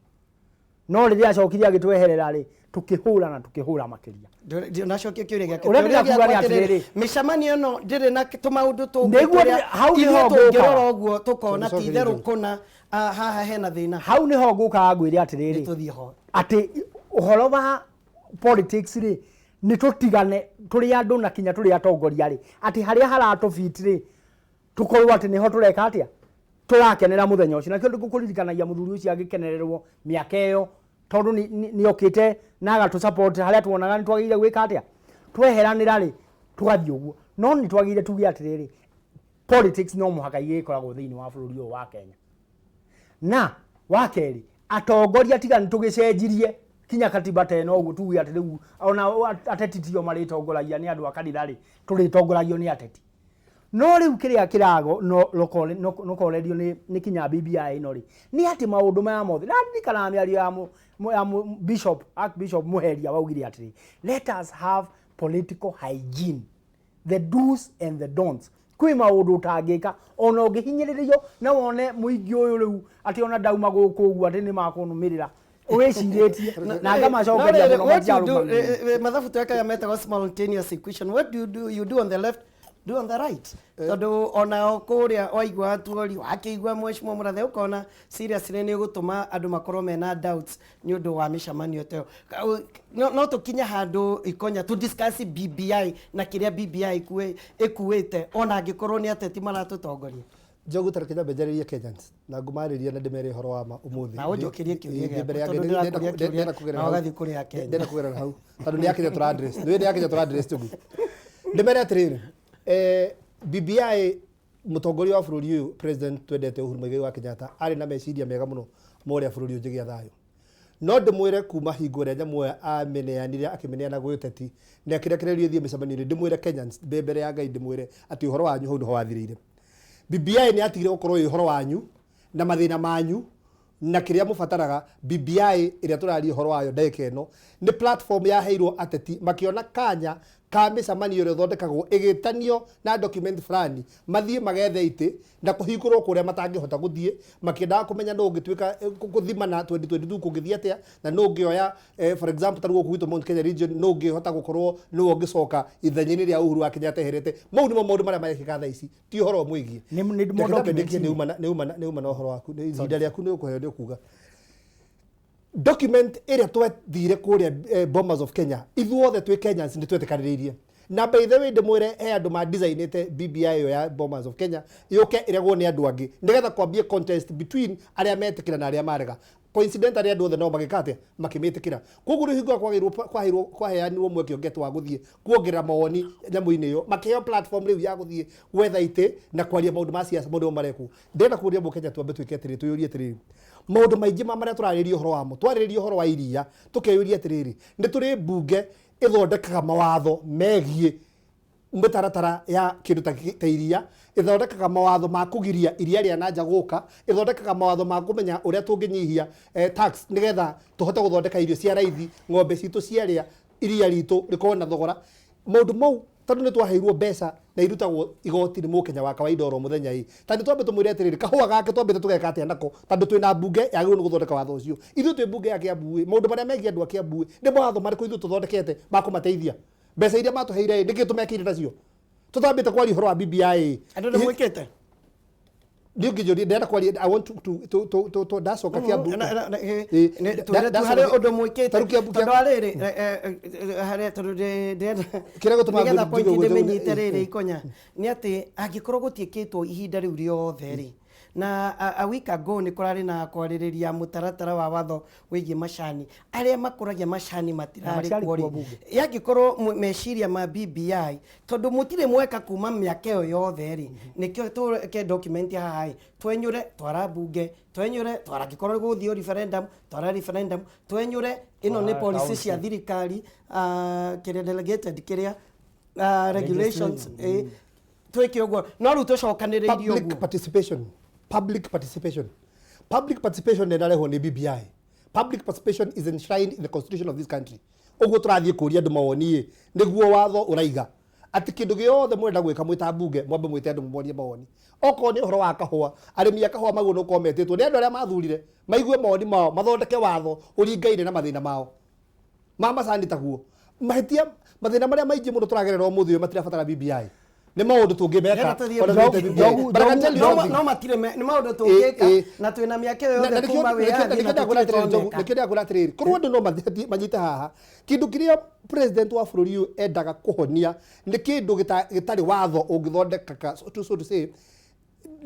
Speaker 2: no rĩrĩa acokire agĩtweherera rĩ, tũkĩhũra na tũkĩhũra makĩria.
Speaker 1: Ndinacokia kĩũria gĩake.
Speaker 2: Ũrĩa
Speaker 1: Kĩũria
Speaker 2: ndĩrakuga
Speaker 1: gĩakwa
Speaker 2: nĩ
Speaker 1: atĩrĩrĩ,
Speaker 2: atĩrĩrĩ,
Speaker 1: mĩcemanio ĩno ndĩrĩ na tũmaũndũ tũngĩ
Speaker 2: Nĩguo
Speaker 1: tũrĩa
Speaker 2: hau nĩho
Speaker 1: ithuĩ
Speaker 2: ngũkaga.
Speaker 1: tũngĩrora ũguo tũkona ti
Speaker 3: Tũcokerie
Speaker 1: itherũ
Speaker 3: John.
Speaker 1: kũna haha hena thĩna.
Speaker 2: Hau nĩho ngũkaga ngwĩre atĩrĩrĩ,
Speaker 1: Nĩtũthiĩ ho.
Speaker 2: Atĩ ũhoro wa politics rĩ, nĩ tũtigane tũrĩ andũ na kinya tũrĩ atongoria rĩ, atĩ harĩa haratũbit rĩ, tũkorwo atĩ nĩho tũreka atĩa, tũrakenera mũthenya ũcio. Nakĩo ngũkũririkanagia mũthuri ũcio agĩkenererwo mĩaka ĩyo, tondũ nĩ okĩte na agatũ support harĩa tuonaga nĩ twagĩrĩire gwĩka atĩa, tweheranĩra rĩ, tũgathiĩ ũguo. No nĩ twagĩrĩire tuge atĩrĩrĩ, politics no mũhaka igĩkoragwo thĩinĩ wa bũrũri ũyũ wa Kenya. Na wa kerĩ, atongoria tiga nĩ tũgĩcenjirie kinya katiba ta ĩno ũguo, tuge atĩ rĩu ona ateti tio marĩtongoragia nĩ andũ a kanitha rĩ, tũrĩtongoragio nĩ ateti. No rĩu kĩrĩa kĩragorerio nĩ kinya BBI ĩno rĩ, nĩ atĩ maũndũ maya mothe ndirikanaga mĩario ya Bishop, Archbishop Muheria waugire atĩrĩ, let us have political hygiene, the do's and the don'ts. Kwĩ maũndũ ũtangĩka ona ũngĩhinyĩrĩrio na wone mũingĩ ũyũ rĩu atĩ ona ndauma gũkũ ũguo atĩ nĩ makũnũmĩrĩra wĩcirĩtie na ngamacokeria mũno
Speaker 1: What you do,
Speaker 2: matiarũmanĩrĩire.
Speaker 1: Mathabu twekaga metagwo simultaneous equation. What do you do? You do on the left, do on the right. Tondũ onao kũrĩa waigua tuori wakĩigua mheshimiwa Mũrathe ũkona seriously nĩ ũgũtũma andũ makorwo mena doubts nĩ ũndũ wa mĩcemanio ta ĩyo. No tũkinye handũ ikonya tu discuss BBI na kĩrĩa BBI ĩkuĩte ona angĩkorwo nĩ ateti maratũtongoria.
Speaker 3: Njogu, ta reke nyambe njarĩrie Kenyans na ngũmarĩria na ndĩmere ũhoro wa ma ũmũthĩ.
Speaker 1: Na ũnjokerie kĩũria
Speaker 3: Ndĩ mbere ya
Speaker 1: gĩaku, tondũ
Speaker 3: Ngai,
Speaker 1: ndĩrakũria kĩũria
Speaker 3: ndĩrenda kũgerera
Speaker 1: na
Speaker 3: hau.
Speaker 1: ũgathiĩ kũrĩ Akenya.
Speaker 3: Ndĩrenda kũgerera hau tondũ nĩ Akenya tũra address, nĩ Akenya tũra address Njogu. Ndĩmere atĩrĩrĩ, BBI mũtongoria wa bũrũri ũyũ President twendete Uhuru Muigai wa Kenyatta arĩ na meciria mega mũno ma ũrĩa bũrũri ũngĩgĩa thayũ, no ndĩmwĩre kuma hingo ĩrĩa nyamũ ĩyo amĩneanire akĩmĩneana gwĩ ũteti na akĩrekererio ĩthiĩ mĩcemanio-inĩ, ndĩmwĩre Kenyans ndĩ mbere ya Ngai, ndĩmwĩre atĩ ũhoro wanyu hau nĩho wathirĩire. BBI nĩ yatigire gũkorwo ĩ ũhoro wanyu na mathĩna manyu na kĩrĩa mũbataraga. BBI ĩrĩa tũraria ũhoro wayo ndagĩka ĩno nĩ platform yaheirwo ateti makĩona kanya ka mĩcemanio ĩrĩa ĩthondekagwo ĩgĩtanio na document fulani, mathiĩ magethe itĩ na kũhingũrwo kũrĩa matangĩhota gũthiĩ, makĩendaga kũmenya nũ ũngĩtuĩka gũthimana 2022 kũngĩthiĩ atĩa na nũ ũngĩoya, for example ta rĩu gũkũ gwitũ Mount Kenya region, nũ ũngĩhota gũkorwo nĩwe ũngĩcoka ithenya-inĩ rĩa Uhuru wa Kenyatta eherete. Mau nĩmo maũndũ marĩa marekĩka thaa ici, ti ũhoro ũmwĩgiĩ.
Speaker 2: Nĩ
Speaker 3: Reke nyambe
Speaker 2: document
Speaker 3: ndĩkie, nĩ uma na ũhoro waku. Nĩ ihinda rĩaku nĩ ũkũheo nĩ ũkuga document ĩrĩa twethire kũrĩa Bomas of Kenya, ithuothe twĩ Kenyans nĩ twetĩkanĩrĩirie. Na by the way, ndĩmwĩre he andũ ma designĩte BBI ĩyo ya Bomas of Kenya yũke ĩregwo nĩ andũ angĩ nĩgetha kwambie contest between arĩa metĩkĩra na arĩa marega. Coincidentally, andũ othe no magĩka atĩa, makĩmĩtĩkĩra. Koguo rĩu hingo ĩrĩa kwagĩrwo kwaheanirwo mweke ũngĩ atĩ wa gũthiĩ kuongerera mawoni nyamũ-inĩ ĩyo, makĩheo platform rĩu ya gũthiĩ gwetha itĩ na kwaria maũndũ ma siasa, maũndũ mau marekwo. Ndĩrenda kũria mũkenya twambe twĩke atĩrĩrĩ, twĩyũrie atĩrĩrĩ, maũndũ maingĩ ma marĩa tũrarĩria ũhoro wamo, twarĩrĩria ũhoro wa iria, tũkeyũria atĩrĩrĩ, nĩ tũrĩ mbunge ĩthondekaga mawatho megiĩ mĩtaratara ya kĩndũ ta iria, ĩthondekaga mawatho ma kũgiria iria rĩa nanja gũka, ĩthondekaga mawatho ma kũmenya ũrĩa tũngĩnyihia tax nĩgetha tũhote gũthondeka irio cia raithi, ng'ombe citũ ciarĩa iria ritũ rĩkorwo na thogora. Maũndũ mau tondũ nĩ twaheirwo mbeca na irutagwo igoti nĩ mũkenya wa kawaida oro mũthenya ĩ, ta nĩ twambe tũmwĩre atĩrĩrĩ, kahũa gake twambĩte tũgeka atĩa nako, tondũ twĩna mbunge yagĩrĩirwo nĩ gũthondeka watho ũcio. Ithuĩ twĩ mbunge ya Kiambu ĩ, maũndũ marĩa megiĩ andũ a Kiambu ĩ, nĩ mawatho marĩkũ ithuĩ tũthondekete ma kũmateithia? Mbeca iria matũheire ĩ, nĩkĩ tũmekĩire nacio tũtambĩte kwaria ũhoro wa BBI ĩ?
Speaker 1: Andũ nĩ mwĩkĩte.
Speaker 3: Nĩ ũngĩnjũria ndĩrenda kwaria, I want to ndacoka Kiambu.
Speaker 1: Twĩre tu harĩ ũndũ mwĩkĩte.
Speaker 3: Tarĩu Kiambu
Speaker 1: tondũ arĩrĩ harĩa tondũ ndĩrenda
Speaker 3: Kĩrĩa gĩtũmaga
Speaker 1: nĩgetha
Speaker 3: njuge
Speaker 1: point
Speaker 3: ũguo
Speaker 1: ndĩmĩnyite rĩrĩ ikonya nĩ atĩ angĩkorwo gũtiĩkĩtwo ihinda rĩu rĩothe rĩ, na a week ago nĩ kũrarĩ na kwarĩrĩria mũtaratara wa watho wĩgiĩ macani, arĩa makũragia macani matirarĩ
Speaker 2: matiarĩ
Speaker 1: kuo
Speaker 2: kuo
Speaker 1: rĩ,
Speaker 2: bunge.
Speaker 1: Yangĩkorwo meciria ma BBI tondũ mũtirĩ mweka kuma mĩaka ĩyo yothe rĩ, nĩkĩo tũreke document haha ĩ, twenyũre twara bunge, twenyũre twara, angĩkorwo gũthiĩ referendum twara referendum, twenyũre ĩno nĩ
Speaker 2: Twara
Speaker 1: policy cia
Speaker 2: council.
Speaker 1: thirikari, kĩrĩa delegated kĩrĩa regulations, twĩke ũguo, no rĩu tũcokanĩrĩirie
Speaker 3: Public
Speaker 1: ũguo.
Speaker 3: participation, public participation, public participation nĩ ĩrarehwo nĩ BBI. Public participation is enshrined in the constitution of this country. Ũguo tũrathiĩ kũria andũ mawoni ĩ, nĩguo watho ũraiga atĩ kĩndũ gĩothe mũrenda gwĩka mwĩ ta mbunge, mwambe mwĩte andũ mũmonie mawoni. Okorwo nĩ ũhoro wa kahũa, arĩmi a kahũa magũrũ gũkorwo metĩtwo nĩ andũ arĩa mathurire maigue mawoni mao, mathondeke watho ũringaine na mathĩna mao ma macani. Taguo mahĩtia, mathĩna marĩa maingĩ mũno tũragerera ũmũthĩ ũyũ matirabatara BBI, nĩ maũndũ tũngĩmeka
Speaker 1: Ndĩrenda tũthiĩ
Speaker 3: ona
Speaker 1: break.
Speaker 3: tũthiĩte BBI. But I can tell you something.
Speaker 1: No matirĩ nĩ maũndũ tũngĩka na twĩna mĩaka ĩyo
Speaker 3: Na
Speaker 1: yothe
Speaker 3: nĩkĩo
Speaker 1: kuma
Speaker 3: nĩkĩo
Speaker 1: wĩyathi na
Speaker 3: nĩkĩo ndĩrakwĩra
Speaker 1: tũtirĩ
Speaker 3: atĩrĩrĩ, Njogu,
Speaker 1: twameka.
Speaker 3: nĩkĩo ndĩrakwĩra atĩrĩrĩ, korwo andũ no manyite haha kĩndũ kĩrĩa president wa bũrũri ũyũ endaga kũhonia nĩ kĩndũ gĩtarĩ watho ũngĩthondeka, so to say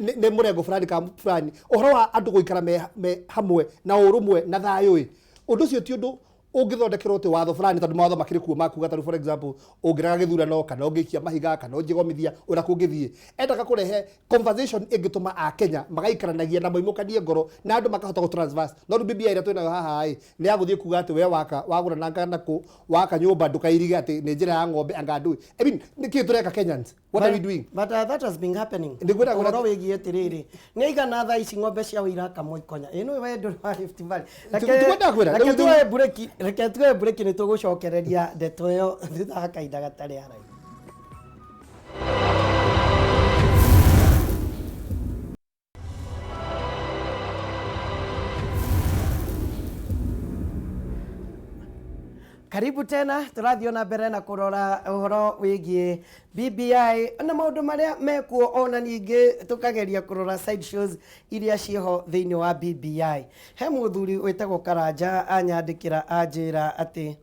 Speaker 3: nĩ mũrengo fulani ka fulani, ũhoro wa andũ gũikara me hamwe na ũrũmwe na thayũ ĩ, ũndũ ũcio ti ũndũ ũngĩthondekerwo atĩ watho fulani, tondũ mawatho makĩrĩ kuo makuga tarĩu, for example, ũngĩrega gĩthurano kana ũngĩikia mahiga kana ũngĩgomithia ũrĩa kũngĩthiĩ. Endaga kũrehe conversation ĩngĩtũma akenya magaikaranagia na moimũkanie ngoro na andũ makahota gũ transverse. No rĩu BBI ĩrĩa twĩnayo haha ĩ, nĩ ya gũthiĩ kuga atĩ we waka wagũra nanga nakũ waka nyũmba ndũkairige atĩ nĩ njĩra ya ng'ombe anga ndũĩ. I mean, nĩkĩ tũreka? Kenyans, what are we doing?
Speaker 1: But that has been happening.
Speaker 3: Nĩngwenda
Speaker 1: Ũhoro wĩgiĩ atĩrĩrĩ, nĩ aigana thaa ici ng'ombe cia wĩira kamwe ikonya ĩ nĩwe we ndũrĩ wa Rift Valley.
Speaker 3: Tiguo ndakwĩra,
Speaker 1: Reke
Speaker 3: rĩu
Speaker 1: tuoe break, reke tuoe break, nĩ tũgũcokereria ndeto ĩyo thutha wa kahinda gatarĩ haraihu. Karibu tena, tũrathiĩ ona mbere na kũrora ũhoro wĩgiĩ BBI na maũndũ marĩa mekuo, ona ningĩ tũkageria kũrora side shows iria ciĩho thĩinĩ wa BBI. He mũthuri wĩtagwo Karanja anyandĩkĩra anjĩra atĩ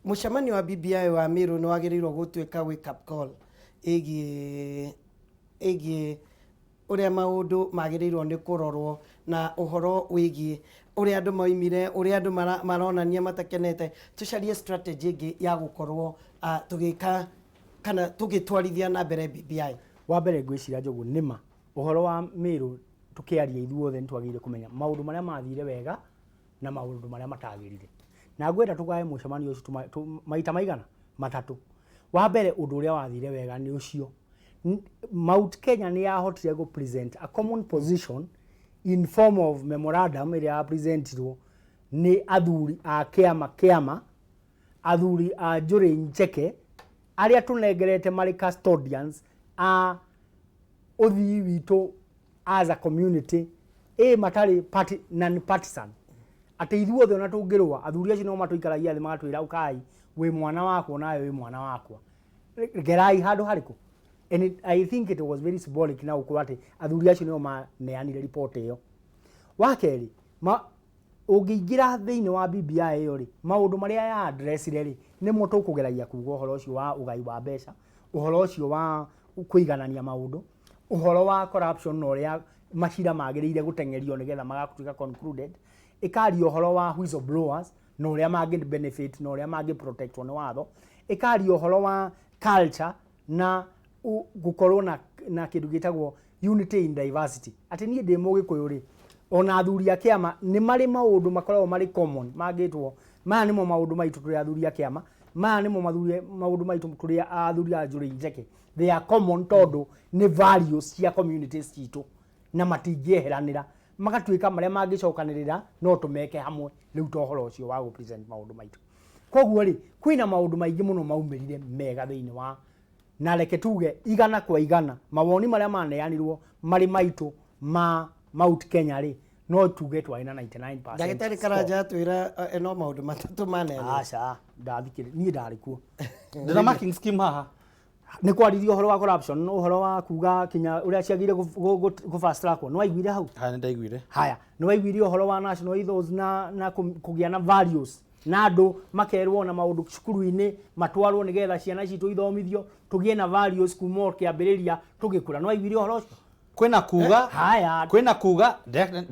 Speaker 1: mũcemanio wa BBI wa Meru nĩ wagĩrĩirwo gũtuĩka wake up call ĩgiĩ ũrĩa maũndũ magĩrĩirwo nĩ kũrorwo na ũhoro wĩgiĩ ũrĩa andũ maimire, ũrĩa andũ maronania matakenete, tũcarie strategy ĩngĩ ya gũkorwo tũgĩka kana tũgĩtwarithia na mbere BBI.
Speaker 2: Wa mbere ngwĩciria, Njogu, nĩma ũhoro wa Meru tũkĩaria ithuothe nĩ twagĩrĩire kũmenya maũndũ marĩa mathire wega na maũndũ marĩa matagĩrire, na ngwenda tũgae mũcemanio ũcio maita maigana matatũ. Wa mbere, ũndũ ũrĩa wathire wega nĩ ũcio Mount Kenya nĩ yahotire gũ present a common position in form of memorandum ĩrĩa yapresentirwo nĩ athuri a kĩama, athuri a Njũrĩ Njeke arĩa tũnengerete marĩ custodians a ũthii witũ as a community, ĩ matarĩ party, non partisan, atĩ ithuothe ona tũngĩrũa athuri acio no matũikaragia thĩ magatwĩra, "Ũkai, wĩ mwana wakwa, nawe wĩ mwana wakwa, gerai handũ harĩkũ." And I think it was very symbolic na gũkorwo atĩ athuri acio nĩo maneanire report ĩyo. Wa kerĩ, ũngĩingĩra thĩinĩ wa BBI ĩyo rĩ, maũndũ marĩa ya addressire rĩ, nĩmo tũkũgeragia kuga, ũhoro ũcio wa ũgai wa mbeca, ũhoro ũcio wa kũiganania maũndũ, ũhoro wa corruption na ũrĩa macira magĩrĩire gũteng'erio nĩgetha magatuĩka concluded, ĩkaria ũhoro wa whistleblowers na ũrĩa mangĩ benefit na ũrĩa mangĩ protectwo nĩ watho, ĩkaria ũhoro wa culture na gũkorwo na kĩndũ gĩtagwo unity in diversity, atĩ niĩ ndĩ mũgĩkũyũ rĩ, ona athuri a kĩama nĩ marĩ maũndũ makoragwo marĩ common mangĩtwo, maya nĩmo maũndũ maitũ tũrĩ athuri a kĩama, maya nĩmo maũndũ maitũ tũrĩ athuri a Njũrĩ Njeke. They are common tondũ nĩ values cia communities citũ na matingĩeheranĩra, magatuĩka marĩa mangĩcokanĩrĩra no tũmeke hamwe. Rĩu to ũhoro ũcio wa gũ present maũndũ maitũ. Koguo rĩ, kwĩna maũndũ maingĩ mũno maumĩrire mega thĩinĩ wa, na reke tuge 100% mawoni marĩa maneanirwo marĩ maitũ ma Mount Kenya rĩ, no tuge twarĩ na 99%
Speaker 1: Ndagĩtarĩ
Speaker 2: score.
Speaker 1: Karanja atwĩra no maũndũ matatũ maneanirwo.
Speaker 2: Aca, ndathikĩrĩ niĩ ndarĩ kuo.
Speaker 5: Ndĩna marking scheme haha.
Speaker 2: Nĩ kwaririo ũhoro wa corruption, ũhoro wa kuga kinya ũrĩa ciagire gũ fast trackwo. Nĩ waiguire hau?
Speaker 5: Haya, nĩ ndaiguire.
Speaker 2: Haya, nĩ waiguire ũhoro wa national ethos na kũgĩa na values na andũ makerwo na maũndũ cukuru-inĩ matwarwo nĩgetha ciana citũ ithomithio tũgĩe na values kuma o kĩambĩrĩria tũgĩkũra. Nĩ waiguire ũhoro ũcio?
Speaker 5: Kwĩna kuga.
Speaker 2: Haya.
Speaker 5: Kwĩna kuga kwĩna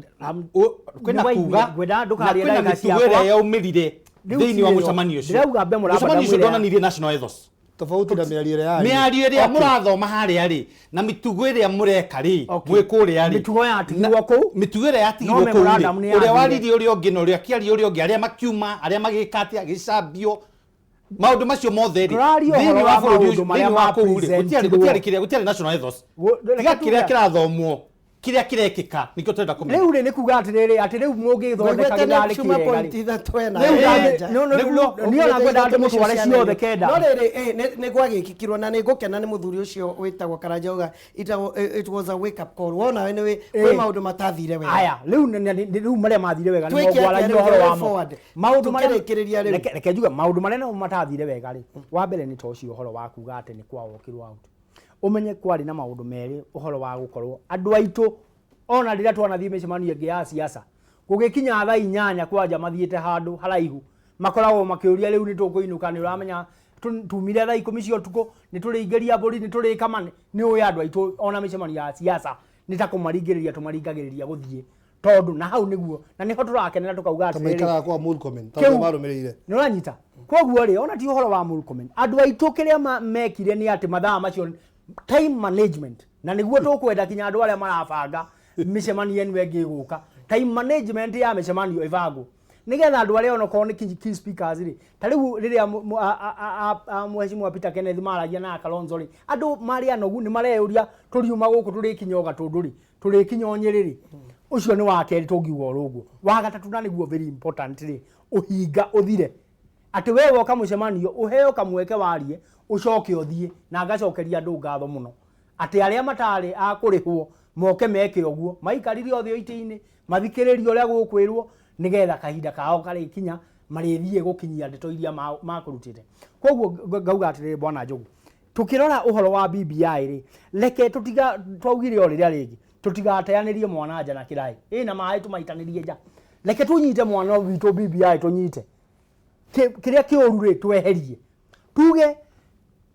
Speaker 2: Nĩwaiguire,
Speaker 5: kuga
Speaker 2: ngwenda
Speaker 5: na
Speaker 2: ndũkarie
Speaker 5: kwĩna
Speaker 2: ndagĩka
Speaker 5: mĩtugo
Speaker 2: ciakwa.
Speaker 5: ĩrĩa yaumĩrire
Speaker 2: Rĩu
Speaker 5: thĩinĩ wa
Speaker 2: ti ĩyo.
Speaker 5: mũcemanio ũcio.
Speaker 2: Ndĩrauga mbe mũramba
Speaker 5: Mũcemanio ũcio
Speaker 2: ndamwĩra.
Speaker 5: ndonanirie national ethos.
Speaker 3: Tofauti na mĩario ĩrĩa yarĩ.
Speaker 5: Mĩario ĩrĩa
Speaker 2: Okay.
Speaker 5: mũrathoma harĩa rĩ na mĩtugo ĩrĩa mũreka rĩ
Speaker 2: Okay.
Speaker 5: mwĩ kũrĩa rĩ.
Speaker 2: Mĩtugo yatigirwo kũu.
Speaker 5: Mĩtugo ĩrĩa yatigirwo
Speaker 2: No
Speaker 5: kũu rĩ,
Speaker 2: memorandum nĩ
Speaker 5: ũrĩa
Speaker 2: yathire.
Speaker 5: waririe ũrĩa ũngĩ na ũrĩa akĩaria ũrĩa ũngĩ, arĩa makiuma, arĩa magĩka atĩa, gĩcambio, maũndũ macio mothe rĩ,
Speaker 2: Tũraria
Speaker 5: thĩinĩ
Speaker 2: ũhoro
Speaker 5: wa
Speaker 2: wa
Speaker 5: bũrũri
Speaker 2: maũndũ
Speaker 5: ũcio,
Speaker 2: marĩa
Speaker 5: thĩinĩ wa kũu rĩ,
Speaker 2: ma-presentirwo.
Speaker 5: gũtiarĩ kĩrĩa, gũtiarĩ national ethos.
Speaker 2: Reke
Speaker 5: Tiga kĩrĩa
Speaker 2: tuge.
Speaker 5: kĩrathomwo, kĩrĩa kĩrekĩka nĩkĩo tũrenda kũmenya.
Speaker 2: Rĩu rĩ, nĩ kuga atĩrĩrĩ, atĩ rĩu mũngĩthondeka
Speaker 1: Ngũiguĩte nĩ
Speaker 2: gĩtharĩ
Speaker 1: ciuma
Speaker 2: kĩega
Speaker 1: point
Speaker 2: rĩ.
Speaker 1: ithatũ ena
Speaker 2: Rĩu
Speaker 1: anja.
Speaker 2: no, niĩ ona ngwenda andũ mũtware ciothe kenda.
Speaker 1: No rĩrĩ, nĩ gwagĩkĩkirwo na nĩ ngũkena nĩ mũthuri ũcio wĩtagwo Karanja auga it was a wake up call. Wona we nĩ kwĩ maũndũ matathire wega.
Speaker 2: Aya, rĩu rĩu marĩa mathire wega nĩ
Speaker 1: Twĩke atĩa
Speaker 2: mogwaragia
Speaker 1: rĩu
Speaker 2: ũhoro
Speaker 1: the way
Speaker 2: wamo.
Speaker 1: forward?
Speaker 2: Maũndũ marĩa
Speaker 1: Tũkĩrĩkĩrĩria rĩu.
Speaker 2: Reke njuge maũndũ marĩa namo matathire wega rĩ, wa mbere nĩ ta ũcio ũhoro wa kuga atĩ nĩ kwawokirwo out. Ũmenye kwarĩ na maũndũ merĩ, ũhoro wa gũkorwo andũ aitũ ona rĩrĩa twanathiĩ mĩcemanio ĩngĩ ya siasa, gũgĩkinya thaa 8 kwanja mathiĩte handũ haraihu, makoragwo makĩũria rĩu nĩ tũkũinũka, nĩ ũramenya tumire thaa 10 cia ũtukũ, nĩ tũrĩingĩria mbũri, nĩ tũrĩkama. Nĩ ũĩ andũ aitũ ona mĩcemanio ya siasa nĩ ta kũmaringĩrĩria tũmaringagĩrĩria gũthiĩ, tondũ na hau nĩguo na nĩho tũrakenera tũkauga
Speaker 3: Ta
Speaker 2: atĩrĩrĩ,
Speaker 3: maikaraga kwa Murkomen, ta
Speaker 2: Kĩu-
Speaker 3: ũrĩa marũmĩrĩire.
Speaker 2: Nĩ ũranyita? Koguo rĩ, ona ti ũhoro wa Murkomen, andũ aitũ kĩrĩa mekire nĩ atĩ mathaa macio, time management, na nĩguo tũkwenda kinya andũ arĩa marabanga mĩcemanio ĩno ĩngĩ ĩgũka, time management ya mĩcemanio ĩbangwo nĩgetha andũ arĩa onokorwo nĩ key speakers rĩ, ta rĩu rĩrĩa mheshimiwa Peter Kenneth maragia na Kalonzo rĩ, andũ marĩ anogu, nĩ mareyũria tũriuma gũkũ tũrĩkinya o Gatũndũ rĩ, tũrĩkinya o Nyĩrĩ rĩ. Ũcio nĩ wa kerĩ tũngiuga oro ũguo. Wa gatatũ, na nĩguo very important rĩ, ũhinga ũthire, atĩ we woka mũcemanio ũheo kamweke warie ũcoke ũthiĩ. Na ngacokeria andũ ngatho mũno atĩ arĩa matarĩ a kũrĩhwo moke meke ũguo, maikarire othe itĩ-inĩ mathikĩrĩrie ũrĩa gũkwĩrwo nĩgetha kahinda kao karĩkinya marĩthiĩ gũkinyia ndeto iria makũrutĩte. Koguo ngauga atĩrĩrĩ, bwana Njogu, tukirora ũhoro wa BBI rĩ, reke tũtiga twaugire o rĩrĩa rĩngĩ tũtigateanĩrie mwana nja na kĩraĩ ĩna maĩ tũmaitanĩrie nja. Reke tũnyite mwana witũ BBI, tũnyite kĩrĩa kĩũru rĩ, tweherie, tuge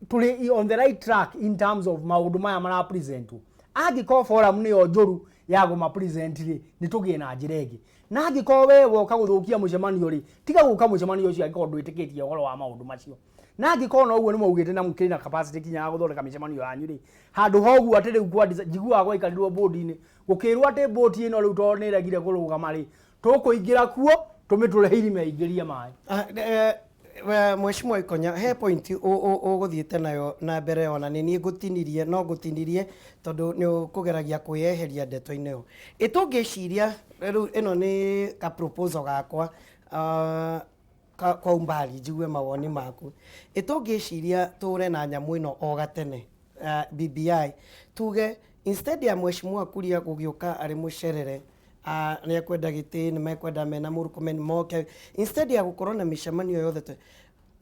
Speaker 2: tũrĩ on the right track in terms of maũndũ maya mara present. Angĩkorwo forum nĩyo njũru ya gũma present rĩ, nĩ tũgĩe na njĩra ĩngĩ. Na angĩkorwo we woka gũthũkia mũcemanio rĩ, tiga gũka mũcemanio ũcio angĩkorwo ndwĩtĩkĩtie ũhoro wa maũndũ macio. Na angĩkorwo no ũguo nĩ maugĩte na mũkĩrĩ na capacity kinya ya gũthondeka mĩcemanio yanyu rĩ, handũ ha ũguo atĩ rĩu kwa njiguaga gwaikarirwo bũndi-inĩ gũkĩrwo atĩ bũti ĩno rĩu tondũ nĩ ĩregire kũrũgama rĩ, tũkũingĩra kuo tũmĩtũre irima ĩingĩrie maĩ.
Speaker 1: Mheshimiwa Ikonya, he point ũgũthiĩte nayo na mbere, ona nĩ niĩ ngũtinirie, no ngũtinirie tondũ nĩ ũkũgeragia kwĩyeheria ndeto-inĩ ĩyo. Ĩtũngĩciria rĩu ĩno nĩ ka proposal gakwa, kwa umbali njigue mawoni maku. Ĩtũngĩciria tũre na nyamũ ĩno o gatene, BBI, tuge instead ya Mheshimiwa Kuria gũgĩũka arĩ mũcerere, nĩ ekwenda gĩtĩ, nĩ mekwenda mena Murkomen moke, instead ya gũkorwo na mĩcemanio yothe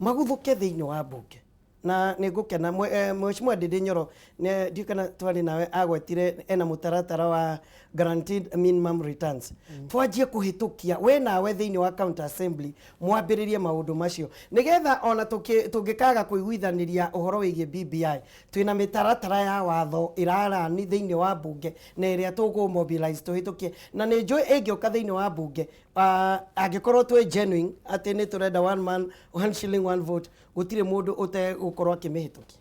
Speaker 1: maguthũke thĩinĩ wa mbunge. Na nĩ ngũkena Mheshimiwa Ndindi Nyoro, ndiũĩ kana twarĩ nawe, agwetire ena mũtaratara wa guaranteed minimum returns. Twanjie kũhĩtũkia we nawe thĩinĩ wa county assembly, mwambĩrĩrie maũndũ macio nĩgetha ona tũngĩkaga kũiguithanĩria ũhoro wĩgiĩ BBI, twĩna mĩtaratara ya watho ĩrarani thĩinĩ wa mbunge na ĩrĩa tũkũ mobilize tũhĩtũkie. Na nĩ njũĩ ĩngĩũka thĩinĩ wa mbunge, angĩkorwo twĩ genuine atĩ nĩ tũrenda one man one shilling one vote, gũtirĩ mũndũ ũtegũkorwo akĩmĩhĩtũkia.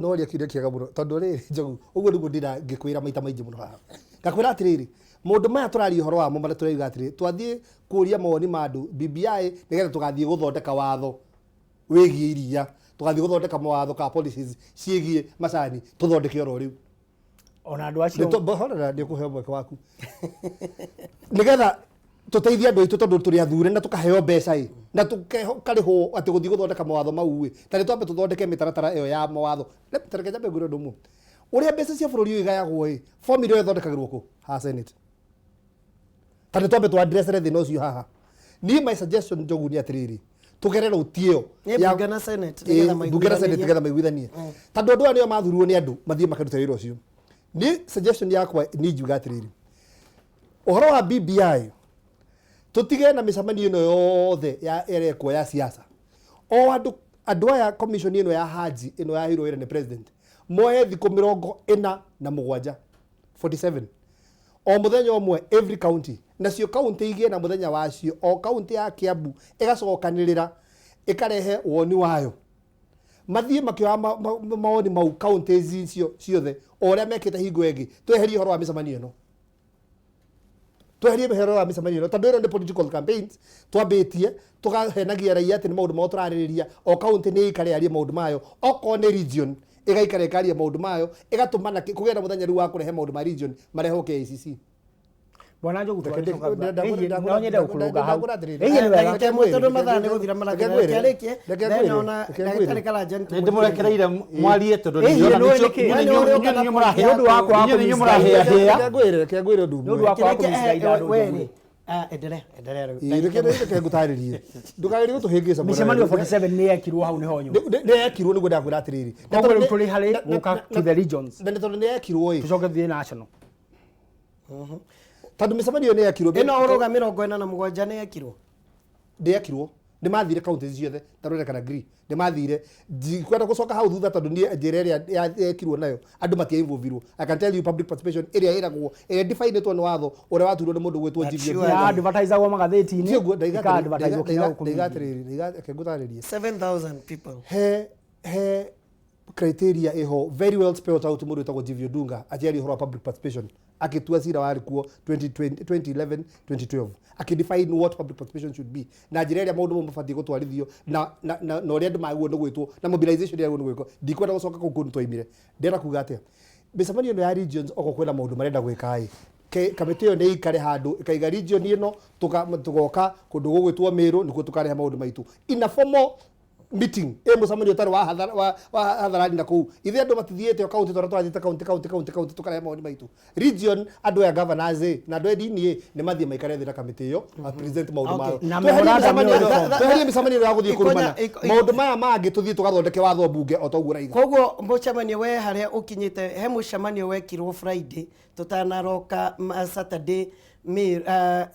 Speaker 3: No waria kiuria kĩega mũno, tondũ rĩrĩ, Njogu, ũguo nĩguo ndĩra ngĩkwĩra maita maingĩ mũno haha, ngakwĩra atĩrĩrĩ, maũndũ maya tũraria ũhoro wamo marĩa tũrauga atĩrĩrĩ, twathiĩ kũria mawoni ma andũ BBI nĩgetha tũgathiĩ gũthondeka watho wĩgiĩ iria, tũgathiĩ gũthondeka mawatho ka policies ciĩgiĩ macani, tũthondeke oro rĩu.
Speaker 2: Ona andũ acio
Speaker 3: Horera, nĩ ũkũheo mweke waku nĩgetha tũteithie andũ aitũ, tondũ tũrĩ athure na tũkaheo mbeca ĩ na tũkarĩhwo atĩ gũthiĩ gũthondeka mawatho mau ĩ, ta nĩ twambe tũthondeke mĩtaratara ĩyo ya mawatho. Ta reke nyambe ngwĩre ũndũ ũmwe, ũrĩa mbeca cia bũrũri ũyũ igayagwo ĩ, formula ĩyo ĩthondekagĩrwo kũ? Ha Senate. Ta nĩ twambe twa address thĩna ũcio haha. Niĩ my suggestion, Njogu, nĩ atĩrĩrĩ, Tũgere rũti ĩyo
Speaker 1: Nĩ
Speaker 3: ya-
Speaker 1: mbunge na Senate,
Speaker 3: Ĩĩ,
Speaker 1: nĩgetha
Speaker 3: mbunge na Senate
Speaker 1: maiguithanĩrie.
Speaker 3: nĩgetha maiguithanie, tondũ andũ aya nĩo mathurirwo nĩ andũ mathiĩ makarute wĩra ũcio. Nĩ suggestion yakwa nĩ njuga atĩrĩrĩ, ũhoro wa BBI, tũtige na mĩcemanio ĩno yothe ya ĩrekwo ya siasa. O andũ aya, commission ĩno ya Haji ĩno yaheirwo wĩra nĩ president, moe thikũ 47, 47, o mũthenya ũmwe every county, nacio county igĩe na mũthenya wacio. O county ya Kiambu ĩgacokanĩrĩra, ĩkarehe woni wayo, mathiĩ makĩoya mawoni mau counties icio ciothe, o ũrĩa mekĩte hingo ĩngĩ. Tweherie ũhoro wa mĩcemanio ĩno, tweherie ũhoro wa mĩcemanio ĩno, tondũ ĩno nĩ political campaigns twambĩtie, tũkahenagia raia atĩ nĩ maũndũ mao tũrarĩrĩria. O county nĩ ĩikare yarie maũndũ mayo, okorwo nĩ region ĩgaikara ĩkaria maũndũ mayo, ĩgatũmana kũgĩa na mũthenya rĩu wa kũrehe maũndũ ma region marehwo KICC.
Speaker 2: Bwana Njogu, twarĩcoka thutha. No nyende gũkũrũnga hau. Ĩhiĩ nĩ wega.
Speaker 1: Ndagĩka ĩmwe, tondũ mathaa nĩ gũthira marathira. Reke arĩkie, then ona ndagĩtarĩ Karanja nĩ
Speaker 5: Nĩ ndĩmũrekereire mwarie tondũ
Speaker 2: Ĩhiĩ
Speaker 5: nĩ
Speaker 2: nĩ ũĩ nĩkĩ? Nĩ ũndũ wa kwaga
Speaker 5: inyuĩ nĩ inyuĩ mũrahĩahĩa.
Speaker 3: Reke ngwĩre ũndũ
Speaker 2: Nĩ ũndũ
Speaker 3: ũmwe.
Speaker 2: wa kwaga kũmisguide andũ,
Speaker 1: we
Speaker 2: Njogu.
Speaker 1: rĩ, endelea, endelea rĩu.
Speaker 3: Ĩĩ, reke ngũtarĩrie, ndũkagerie gũtũhĩngĩca, mwana.
Speaker 2: Mĩcemanio 47 nĩ yekirwo hau nĩho nyuma.
Speaker 3: Nĩ yekirwo, nĩguo ndakwĩra atĩrĩrĩ.
Speaker 2: Koguo rĩu tũrĩ harĩ gũka to the regions.
Speaker 3: Na nĩ tondũ nĩ yekirwo ĩ.
Speaker 2: Tũcoke tuthiĩ national.
Speaker 3: Tondũ mĩcemanio nĩ yekirwo.
Speaker 1: Ĩno ũrauga 47 nĩ yekirwo?
Speaker 3: Nĩ yekirwo, nĩ mathire counties ciothe, tarore kana agree, nĩ mathire. Ndikwenda gũcoka hau thutha, tondũ niĩ njĩra ĩrĩa yekirwo nayo andũ matia involvirwo. I can tell you, public participation ĩrĩa ĩragwo, ĩrĩa definĩtwo nĩ watho ũrĩa watuirwo nĩ mũndũ gwĩtwo
Speaker 1: But
Speaker 3: Jimmy
Speaker 1: sure.
Speaker 2: Ya advertisagwo magathĩti-inĩ,
Speaker 3: Tiguo ndaiga.
Speaker 2: ĩka advertiswo kinya gũkũ
Speaker 3: Ndaiga
Speaker 2: mĩciĩ.
Speaker 3: atĩrĩrĩ, reke ngũtarĩrie.
Speaker 1: 7000 people.
Speaker 3: He criteria ĩho very well spelled out. Mũndũ wĩtagwo Jimmy Odunga akĩaria ũhoro wa public participation, akĩtua cira warĩ kuo 2020, 2011, 2012, akĩdefine what public participation should be na njĩra ĩrĩa maũndũ mau mabatiĩ gũtwarithio na ũrĩa andũ magĩrĩirwo nĩ gwĩtwo na mobilization ĩrĩa nĩ gwĩkwo. Ndikwenda gũcoka kũu kũndũ twaimire. Ndĩrenda kuga atĩa, mĩcemanio ĩno ya regions, okorwo kwĩna maũndũ marenda gwĩka ĩ, kamĩtĩ ĩyo nĩ ĩikare handũ, ĩkaiga region ĩno, tũgoka kũndũ gũgwĩtwo Mĩrũ nĩkuo tũkarehe maũndũ maitũ in a formal meeting, ĩ mũcemanio ũtarĩ wa hadharani. Na kũu ithuĩ andũ matithiĩte o kaunti, tondũ tũrathiĩte kaunti, kaunti, kaunti, kaunti, tũkarehe mawoni maitũ. Region, andũ aya governors ĩ na andũ a ndini ĩ nĩ mathiĩ maikare thĩ na kamĩtĩ ĩyo, a present maũndũ mao.
Speaker 2: Na
Speaker 3: Tweherie
Speaker 2: memorandum
Speaker 3: mĩcemanio
Speaker 2: ĩyo
Speaker 3: tweherie mĩcemanio ĩyo ya gũthiĩ kũrumana. Maũndũ maya mangĩ tũthiĩ tũgathondeke watho mbunge o ta ũguo raiga.
Speaker 1: Koguo mũcemanio we harĩa ũkinyĩte, he mũcemanio wekirwo Friday tũtanaroka, Saturday,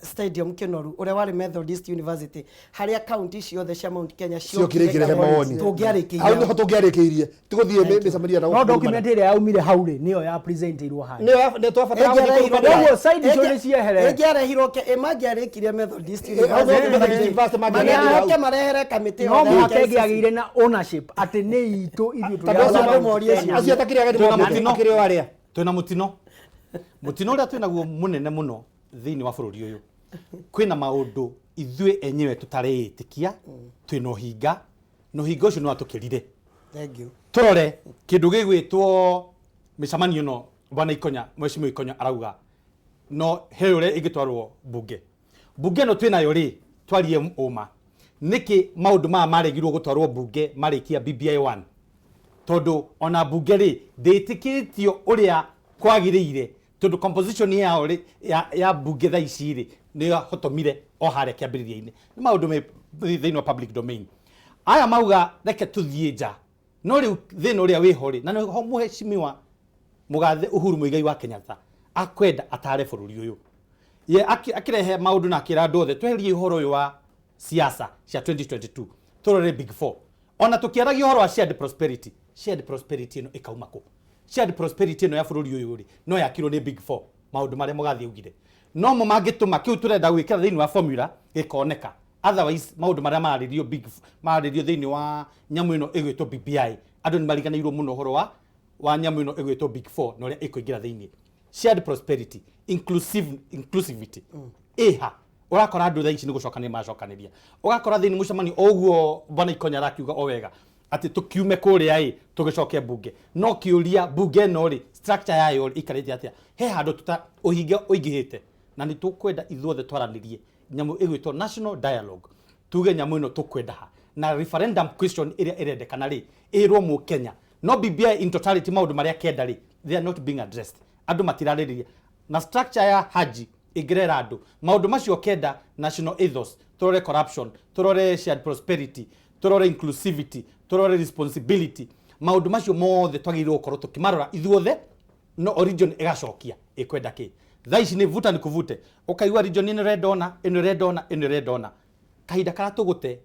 Speaker 1: Stadium Kinoru, ũrĩa warĩ Methodist University, harĩa county ciothe cia Mount Kenya
Speaker 3: ciokire ikĩrehe mawoni.
Speaker 1: Tũngĩarĩkĩirie.
Speaker 3: Hau nĩho tũngĩarĩkĩirie, tigũthiĩ mĩcemanio na
Speaker 2: No
Speaker 3: kũrumana.
Speaker 2: document ĩrĩa yaumire hau rĩ, nĩyo ya presentirwo hau.
Speaker 3: Nĩyo twabataraga gũthiĩ kũrumana.
Speaker 2: Koguo side icio nĩ cieherete.
Speaker 1: Ĩngĩarehirwo mangĩarĩkirie Methodist
Speaker 3: Hau no Methodist University mangĩarĩkĩire hau.
Speaker 1: University marehere kamĩtĩ
Speaker 2: No
Speaker 1: yothe ya
Speaker 2: mũhaka
Speaker 1: KICC.
Speaker 2: ĩngĩagĩire na ownership atĩ nĩ itũ ithuĩ tũrĩ
Speaker 3: Tondũ
Speaker 2: a
Speaker 3: acio
Speaker 1: andũ
Speaker 2: Mount
Speaker 1: morie
Speaker 2: Kenya.
Speaker 3: acio atakĩrĩ ageni
Speaker 5: Twĩna mũtino.
Speaker 3: makĩrĩ o arĩa.
Speaker 5: Twĩna mũtino ũrĩa twĩnaguo mũnene mũno thĩinĩ wa bũrũri ũyũ. Kwĩna maũndũ ithuĩ enyewe tũtareĩtĩkia, twĩna ũhinga, na ũhinga ũcio nĩ watũkĩrire.
Speaker 1: Thank you.
Speaker 5: Tũrore kĩndũ gĩgwĩtwo mĩcemanio ĩno. Bwana Ikonya, mheshimiwa Ikonya arauga no he ũrĩa ĩngĩtwarwo mbunge. Mbunge ĩno twĩnayo rĩ, twarie ũma, nĩkĩ maũndũ maya maregirwo gũtwarwo mbunge marĩkia BBI 1? Tondũ ona mbunge rĩ, ndĩtĩkĩtio ũrĩa kwagĩrĩire, tondũ composition yao rĩ ya mbunge thaa ici rĩ, nĩ yahotomire o harĩa kĩambĩrĩria-inĩ. Nĩ maũndũ me thĩinĩ wa public domain. Aya mauga reke tũthiĩ nja, no rĩu thĩna ũrĩa wĩho rĩ, na nĩho mũheshimiwa mũgathe Uhuru Muigai wa Kenyatta akwenda atare bũrũri ũyũ, ye akĩrehe maũndũ na akĩra andũ othe tweherie ũhoro ũyũ wa siasa cia 2022, tũrore big four. Ona tũkĩaragia ũhoro wa shared prosperity, shared prosperity ĩno ĩkauma kũ? Shared prosperity ĩno ya bũrũri ũyũ rĩ, no yakirwo nĩ big four, maũndũ marĩa mũgathe augire no mo mangĩtũma kĩu tũrenda gwĩkĩra thĩinĩ wa formula gĩkoneka. Otherwise maũndũ marĩa mararĩrio big mararĩrio thĩinĩ wa nyamũ ĩno ĩgwĩtwo BBI, andũ nĩ mariganĩirwo mũno ũhoro wa nyamũ ĩno ĩgwĩtwo big four na ũrĩa ĩkũingĩra thĩinĩ shared prosperity, inclusivity ĩha. Ũrakora andũ thaa ici nĩ gũcokanĩria maracokanĩria, ũgakora thĩinĩ mũcemanio o ũguo bwana Ikonya arakiuga o wega atĩ tũkiume kũrĩa ĩ tũgĩcoke mbunge. No kĩũria, mbunge ĩno rĩ, structure yayo rĩ, ĩikarĩte atĩa? He handũ tuta ũhinga ũingĩhĩte, na nĩ tũkwenda ithuothe twaranĩrie nyamũ ĩgwĩtwo national dialogue, tuge nyamũ ĩno tũkwenda ha, na referendum question ĩrĩa ĩrendekana rĩ, ĩrwo mũkenya. No BBI in totality, maũndũ marĩa kenda rĩ, they are not being addressed. Andũ matirarĩrĩria na structure ya Haji. Ĩngĩrera andũ maũndũ macio kenda: national ethos, tũrore corruption, tũrore shared prosperity, tũrore inclusivity, tũrore responsibility. Maũndũ macio mothe twagĩrĩirwo gũkorwo tũkĩmarora ithuothe, no o region ĩgacokia ĩkwenda kĩ. Thaa ici nĩ vuta ni kuvute, ũkaigua region ĩno ĩrenda ũna, ĩno ĩrenda ũna, ĩno ĩrenda ũna. Kahinda karĩa tũgũte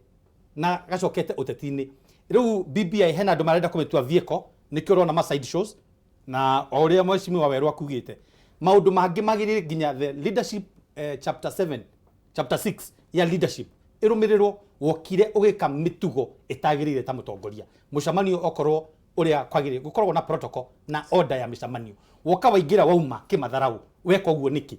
Speaker 5: na gacokete ũteti-inĩ rĩu, BBI hena andũ marenda kũmĩtua vehicle, nĩkĩo ũrona ma side shows. Na o ũrĩa mheshimiwa Werũ akugĩte, maũndũ mangĩ magĩrĩire nginya the leadership, chapter 7, chapter 6 ya leadership ĩrũmĩrĩrwo. Wokire ũgĩka mĩtugo ĩtagĩrĩire ta mũtongoria mũcemanio, okorwo ũrĩa kwagĩrĩire gũkoragwo na protocol na order ya mĩcemanio, woka waingĩra wauma kĩmatharau, weka ũguo nĩkĩ?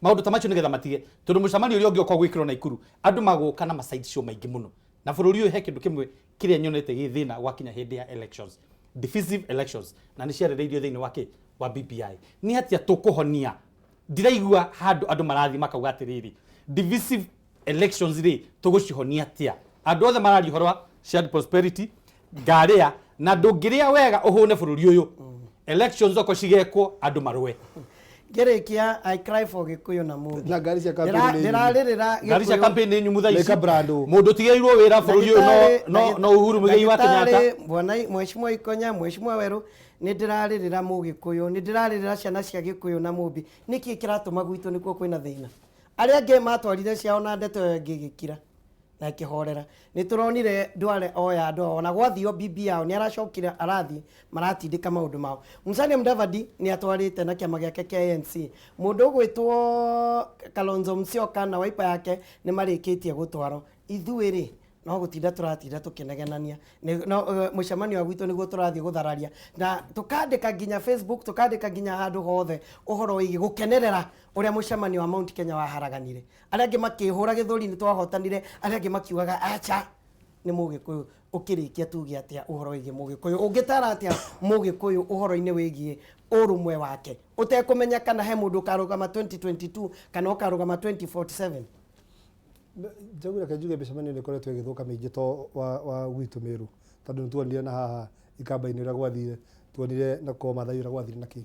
Speaker 5: Maũndũ ta macio nĩgetha matige, tondũ mũcemanio ũrĩa ũngĩ ũkorwo gwĩkĩrwo Naikuru, andũ magũka na ma side show maingĩ mũno. Na bũrũri ũyũ he kĩndũ kĩmwe kĩrĩa nyonete gĩ thĩna gwakinya hĩndĩ ya elections, divisive elections, na nĩ ciarĩrĩirio thĩinĩ wa kĩ wa BBI. Nĩ atĩa tũkũhonia? Ndiraigua handũ andũ marathiĩ makauga atĩrĩrĩ, divisive elections rĩ, tũgũcihonia atĩa? Andũ othe mararia ũhoro wa shared prosperity, ngarĩa na ndũngĩrĩa wega ũhũne bũrũri ũyũ. Elections oko cigekwo andũ marũe.
Speaker 1: Ngĩrĩkia, I cry for Gĩkũyũ na Mũmbi.
Speaker 3: Na ngari cia campaign nĩ nyumu.
Speaker 1: Ndĩrarĩrĩra
Speaker 5: Ngari cia
Speaker 1: Gĩkũyũ.
Speaker 5: campaign nĩ nyumu thaa ici.
Speaker 3: Nĩ brand.
Speaker 5: Mũndũ ũtigĩrĩirwo wĩra bũrũri ũyũ no Uhuru Muigai wa Kenyatta.
Speaker 1: Ndagĩtarĩ, bwana Mheshimiwa Ikonya, Mheshimiwa Werũ, nĩ ndĩrarĩrĩra Mũgĩkũyũ, nĩ ndĩrarĩrĩra ciana cia Gĩkũyũ na Mũmbi. Nĩkĩ kĩratũma gwitũ nĩkuo kwĩna thĩna? Arĩa angĩ matwarire ciao na ndeto ĩyo ĩngĩ ĩgĩkira na ĩkĩhorera. Nĩ tũronire Ndwale oya andũ ao, ona gwathio bibi yao nĩ aracokire, arathiĩ maratindĩka maũndũ mao. Musalia Mudavadi nĩ atwarĩte na kĩama gĩake kĩa ANC. Mũndũ ũgwĩtwo Kalonzo Musyoka na Wiper yake nĩ marĩkĩtie gũtwarwo. Ithuĩ rĩ, no gũtinda tũratinda tũkĩnegenania. No mũcemanio wa gwitũ nĩguo tũrathiĩ gũthararia, na tũkandĩka nginya Facebook, tũkandĩka nginya handũ hothe ũhoro wĩgiĩ gũkenerera ũrĩa mũcemanio wa Mount Kenya waharaganire. Arĩa angĩ makĩhũra gĩthũri nĩ twahotanire, arĩa angĩ makiugaga acha. Nĩ Mũgĩkũyũ ũkĩrĩkia, tuge atĩa ũhoro wĩgiĩ Mũgĩkũyũ? Ũngĩtara atĩa Mũgĩkũyũ ũhoro-inĩ wĩgiĩ ũrũmwe wake, ũtekũmenya kana he mũndũ ũkarũgama 2022 kana ũkarũgama 2047?
Speaker 3: Njogu, reke njuge mĩcemanio nĩ ĩkoretwo ĩgĩthũka mĩingĩ, to wa gwitũ Meru, tondũ nĩ tuonire na haha Ikamba-inĩ ũrĩa gwathire, tuonire na kwa Mathai ũrĩa gwathire na kĩ,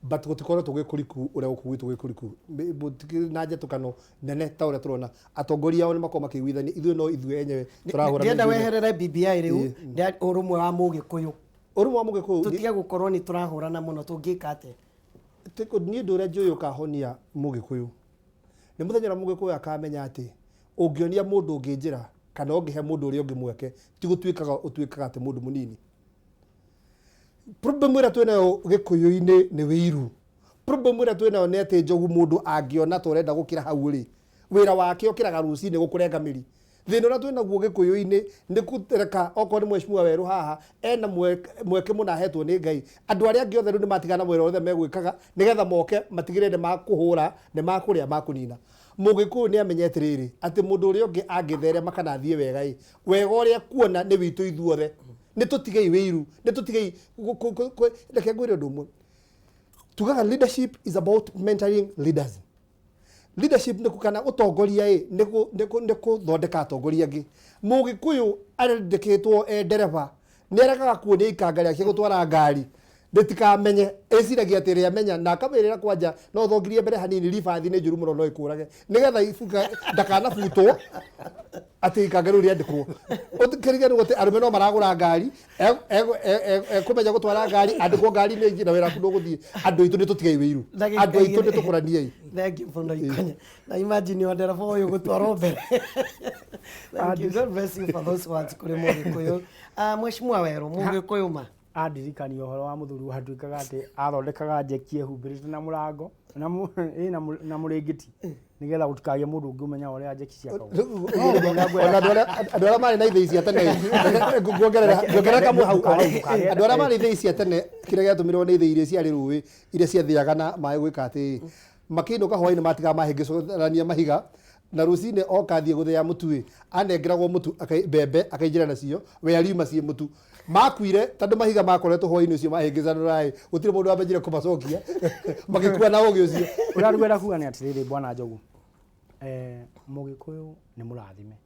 Speaker 3: but gũtikoretwo gwĩ kũriku ũrĩa gũkũ gwitũ gwĩ kũriku. Gũtikĩrĩ na njatũkano nene ta ũrĩa tũrona. Atongoria ao nĩ makoragwo makĩiguithania, ithuĩ no ithuĩ enyewe tũrahũra.
Speaker 1: Ndĩrenda
Speaker 3: mĩthiĩre.
Speaker 1: Weherere BBI rĩu, ũrũmwe wa Mũgĩkũyũ.
Speaker 3: Ũrũmwe wa Mũgĩkũyũ.
Speaker 1: Tũtige gũkorwo nĩ tũrahũrana mũno, tũngĩka atĩa?
Speaker 3: Niĩ ũndũ ũrĩa njũĩ ũkahonia Mũgĩkũyũ nĩ mũthenya ũrĩa Mũgĩkũyũ akamenya atĩ ũngĩonia mũndũ ũngĩ njĩra kana ũngĩhe mũndũ ũrĩa ũngĩ mweke, ti gũtuĩkaga ũtuĩkaga atĩ mũndũ mũnini. Problem ĩrĩa twĩnayo Gĩkũyũ-inĩ nĩ wĩiru. Problem ĩrĩa twĩnayo nĩ atĩ, Njogu, mũndũ angĩona ta ũrenda gũkĩra hau rĩ, wĩra wake ũkĩraga rũcinĩ gũkũrenga mĩri. Thĩna ũrĩa twĩnaguo Gĩkũyũ-inĩ nĩ kũreka okorwo nĩ mheshimiwa Werũ haha ena mweke mũna ahetwo nĩ Ngai, andũ arĩa angĩ othe rĩu nĩ matigana na wĩra othe megwĩkaga nĩgetha moke matigĩrĩre nĩ makũhũra, nĩ makũrĩa, makũnina. Mũgĩkũyũ nĩ amenye atĩrĩrĩ, atĩ mũndũ ũrĩa ũngĩ angĩtherema kana athiĩ wega ĩ, wega ũrĩa kuona nĩ witũ ithuothe. Nĩ tũtigei wĩiru, nĩ tũtigei. Reke ngwĩre ũndũ ũmwe tugaga, leadership is about mentoring leaders. Leadership nĩ kana ũtongoria ĩ nĩ kũthondeka atongoria angĩ. Mũgĩkũyũ arendeketwo e ndereba, nĩ aregaga kuonia ikanga rĩake gũtwara ngari rĩtikamenye, eciragia atĩ rĩamenya na akamĩrĩra kwanja no thongirie mbere hanini, ribathi nĩ njũru mũno, no ĩkũrage, nĩgetha ibuka ndakanabutwo atĩ ikanga rĩu rĩandĩkwo. Ũkĩriganĩrwo atĩ arũme no maragũra ngari, ekũmenya gũtwara ngari, andĩkwo ngari-inĩ ĩngĩ na wĩra waku ndũgũthiĩ. Andũ aitũ, nĩ tũtigei wĩiru. Andũ aitũ, nĩ tũkũraniei.
Speaker 1: Thank you mũno, Ikonya. Na imagine wa ndereba ũyũ gũtwarwo mbere. Thank you. God bless you for those words kũrĩ Mũgĩkũyũ. Ah, Mheshimiwa Werũ, Mũgĩkũyũ ma.
Speaker 2: Andirikania ũhoro wa mũthuri watuĩkaga atĩ athondekaga njeki ehumbĩrĩte na mũrango na mũrĩngĩti nĩgetha gũtikagĩe mũndũ ũngĩ ũmenya ũrĩa njeki ciakagwo.
Speaker 3: Ona andũ arĩa marĩ na ithĩi cia tene, nguongerera kamwe hau, andũ arĩa marĩ ithĩi cia tene, kĩrĩa gĩatũmĩrwo nĩ ithĩi iria ciarĩ rũĩ, iria ciathiaga na maĩ gwĩka atĩ makĩinũka hwaĩ-inĩ matigaga mahĩngĩcũrania mahiga, na rũcinĩ oka athiĩ gũthĩa mũtu ĩ, anengeragwo mũtu mbembe akaingĩra nacio, we ariuma ciĩ mũtu. Makuire tondũ mahiga makoretwo hwaĩ-inĩ ũcio mahĩngĩcanũra ĩ, gũtirĩ mũndũ wamenyire kũmacokia, magĩkua na ũgĩ ũcio.
Speaker 2: Ũrĩa ngwenda kuga nĩ atĩrĩrĩ, bwana Njogu, Mũgĩkũyũ nĩ mũrathime,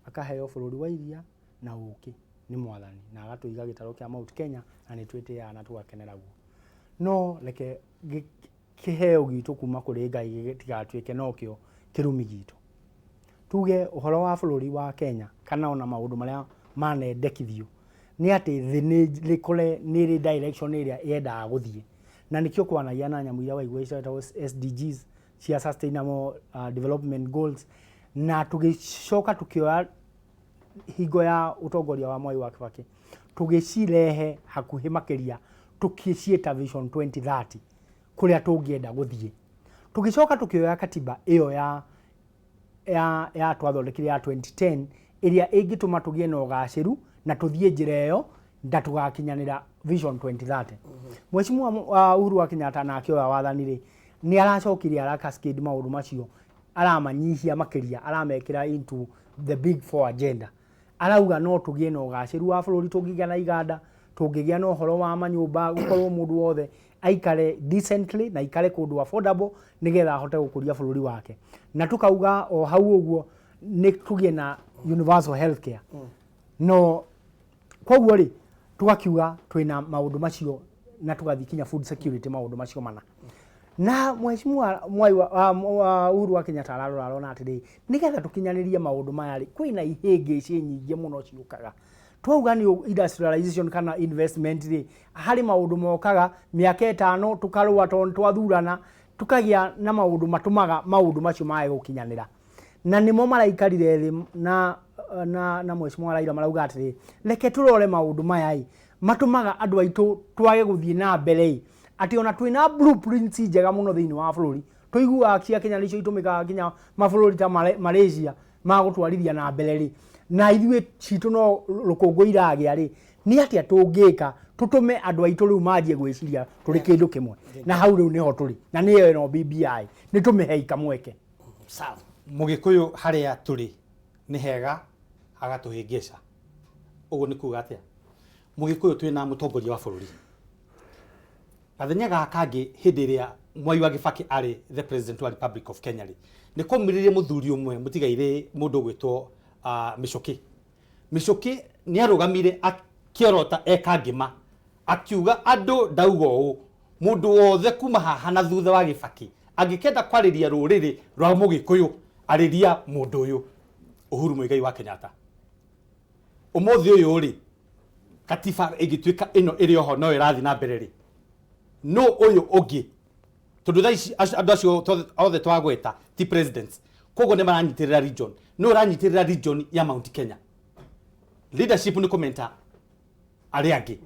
Speaker 2: akaheo bũrũri wa iria na ũkĩ nĩ Mwathani, na agatũiga gĩtarũ kĩa Mount Kenya, na nĩ twĩtĩaga na tũgakenera guo. No reke Kĩheo gitũ kuma kũrĩ Ngai gĩtigatuĩke nokĩo kĩrumi gitũ. Tuge ũhoro wa bũrũri wa Kenya kana ona maũndũ marĩa manendekithio nĩ atĩ thĩ nĩ rĩkore nĩ ĩrĩ direction ĩrĩa yendaga gũthiĩ, na nĩkĩo kwanagia na nyamũ iria waigua ciĩtagwo SDGs cia Sustainable Development Goals. Na tũgĩcoka tũkĩoya hingo ya ũtongoria wa Mwai wa Kibaki, tũgĩcirehe hakuhĩ makĩria, tũkĩciĩta Vision 2030, kũrĩa tũngĩenda gũthiĩ. Tũgĩcoka tũkĩoya katiba ĩyo ya twathondekire ya 2010, ĩrĩa ĩngĩtũma tũgĩe na ũgacĩru na tũthiĩ njĩra ĩyo na tũgakinyanĩra Vision 2030. Mheshimiwa Uhuru wa Kenyatta na akĩoya wathani rĩ, nĩ aracokire ara cascade maũndũ macio, aramanyihia makĩria, aramekĩra into the Big Four agenda. Arauga no tũgĩe na ũgacĩru wa bũrũri tũngĩgĩa na iganda, tũngĩgĩa na ũhoro wa manyũmba, gũkorwo mũndũ wothe aikare decently na aikare kũndũ affordable, nĩgetha ahote gũkũria bũrũri wake. Na tũkauga o hau ũguo nĩ tũgĩe na universal health care. No koguo rĩ, tũgakiuga twĩna maũndũ macio na tũgathiĩ kinya food security, maũndũ macio mana. Na Mheshimiwa Mwai wa Uhuru wa Kenyatta ararora arona atĩrĩrĩ, nĩgetha tũkinyanĩrie maũndũ maya rĩ, kwĩna ihĩngĩcĩ nyingĩ mũno ciũkaga. Twauga nĩ industrialization kana investment rĩ, harĩ maũndũ mokaga mĩaka 5 tũkarũa tondũ twathurana, tũkagĩa na maũndũ matũmaga maũndũ macio mage gũkinyanĩra. Na nĩmo maraikarire thĩ na Mheshimiwa Raila, marauga atĩrĩ, reke tũrore maũndũ maya ĩ matũmaga andũ aitũ twage gũthiĩ na mbere ĩ, atĩ ona twĩna blueprints njega mũno thĩinĩ wa bũrũri, tũiguaga cia Kenya nĩcio itũmĩkaga nginya mabũrũri ta Malaysia ma gũtwarithia na mbere rĩ, na ithuĩ citũ no rũkũngũ iragĩa rĩ, nĩ atĩa tũngĩka tũtũme andũ aitũ rĩu manjie gwĩciria tũrĩ kĩndũ kĩmwe? Na hau rĩu nĩho tũrĩ, na nĩyo ĩno BBI nĩ tũmĩhei kamweke.
Speaker 1: Sawa.
Speaker 5: Mũgĩkũyũ harĩa tũrĩ nĩ hega agatũhĩngĩca. Ũguo nĩ kuga atĩa? Mũgĩkũyũ twĩna mũtongoria wa bũrũri. Gathenya gaka kangĩ, hĩndĩ ĩrĩa Mwai wa Kibaki arĩ the president wa Republic of Kenya rĩ, nĩ kwaumĩrire mũthuri ũmwe mũtigairĩ, mũndũ ũgwĩtwo Mĩcũkĩ. Mĩcũkĩ nĩ arũgamire akĩorota eka ngĩma, akiuga andũ ndauga ũũ, mũndũ wothe kuma haha na thutha wa Kibaki angĩkenda kwarĩria rũrĩrĩ rwa mũgĩkũyũ, arĩria mũndũ ũyũ Uhuru Muigai wa Kenyatta. Ũmũthĩ ũyũ rĩ, katiba ĩngĩtuĩka ĩno ĩrĩ oho no ĩrathiĩ na mbere rĩ, no ũyũ ũngĩ, tondũ thaa ici andũ acio othe twagweta ti presidents, koguo nĩ maranyitĩrĩra region, no ũranyitĩrĩra region ya Mount Kenya. Leadership nĩ kũmenta arĩa angĩ.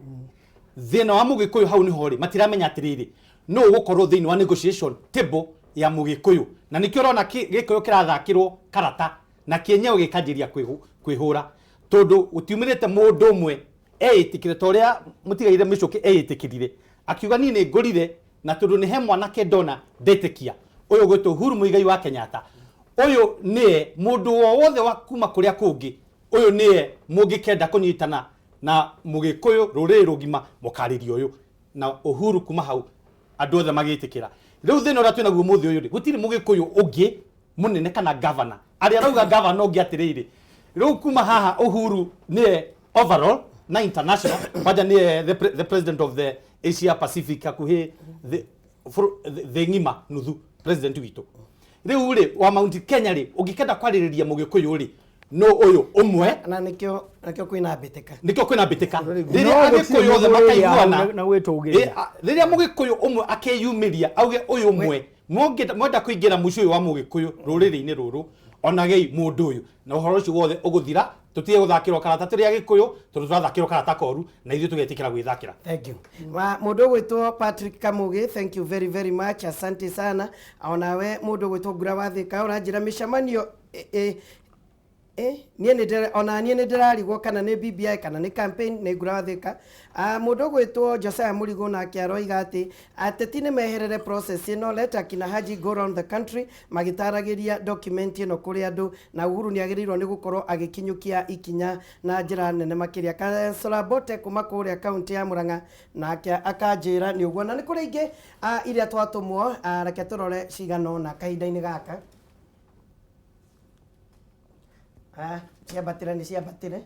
Speaker 5: Thĩna wa mũgĩkũyũ hau nĩho rĩ, matiramenya atĩrĩrĩ, no ũgũkorwo thĩinĩ wa negotiation table ya mũgĩkũyũ, na nĩkĩo ũrona gĩkũyũ kĩrathakĩrwo karata na kĩenyewe gĩkanjĩria kwĩhũra, tondũ gũtiumĩrĩte mũndũ ũmwe eĩtĩkĩre ta ũrĩa mũtigaire Mĩcũkĩ eĩtĩkĩrire, akiuga niĩ nĩ ngũrire, na tondũ nĩ he mwanake ndona ndetĩkia ũyũ gwĩtwo Uhuru Muigai wa Kenyatta, ũyũ nĩye mũndũ o wothe wa kuma kũrĩa kũngĩ, ũyũ nĩye mũngĩkenda kũnyitana na mũgĩkũyũ rũrĩrĩ rũgima mũkarĩria ũyũ na Uhuru. Kuma hau andũ othe magĩtĩkĩra. Rĩu thĩna ũrĩa twĩnaguo mũthĩ ũyũ rĩ, gũtirĩ mũgĩkũyũ ũngĩ mũnene kana gavana arĩa arauga gavana ũngĩ atĩrĩrĩ, rĩu kuma haha Uhuru nĩye overall na international, kwanja nĩye the president of the Asia Pacific, hakuhĩ thĩ ng'ima nuthu president witũ. Rĩu rĩ, wa Mount Kenya rĩ, ũngĩkenda kwarĩrĩria mũgĩkũyũ rĩ, no ũyũ ũmwe.
Speaker 1: Na nĩkĩo kwĩna mbĩtĩka.
Speaker 5: Nĩkĩo kwĩna mbĩtĩka.
Speaker 2: No
Speaker 5: rĩrĩa
Speaker 2: gũtirĩ
Speaker 5: agĩkũyũ othe
Speaker 2: mũndũ ũrĩa
Speaker 5: makaiguana
Speaker 2: na gwĩtũgĩria.
Speaker 5: Rĩrĩa mũgĩkũyũ ũmwe akeyumĩria auge ũyũ ũmwe mwenda kũingĩra mũciĩ ũyũ wa mũgĩkũyũ rũrĩrĩ-inĩ rũrũ, onagei mũndũ ũyũ, na ũhoro ũcio wothe ũgũthira, tũtige gũthakĩrwo karata tũrĩ agĩkũyũ, tondũ tũrathakĩrwo karata koru na ithuĩ tũgetĩkĩra gwĩthakĩra.
Speaker 1: Thank you. Wa mũndũ ũgwĩtwo Patrick Kamugi, thank you very very much. Asante sana. Onawe mũndũ ũgwĩtwo Ngura wa Thika ũranjĩra mĩcemanio niĩ nĩ ndĩra, ona niĩ nĩ ndĩrarigwo kana nĩ BBI kana nĩ campaign. Nĩ Ngura wa Thika. Mũndũ ũgwĩtwo Josiah Mũrigo nake aroiga atĩ ateti nĩ meherere process ĩno, let akina Haji go round the country magĩtaragĩria document ĩno kũrĩ andũ, na Uhuru nĩ agĩrĩirwo nĩ gũkorwo agĩkinyũkia ikinya na njĩra nene makĩria. Kansela Bote kuma kũrĩa kaunti ya Murang'a nake akanjĩra nĩ ũguo, na nĩ kũrĩ ingĩ iria twatũmwo. Reke tũrore cigana ũna kahinda-inĩ gaka. Ciambatĩre nĩ ciambatĩre.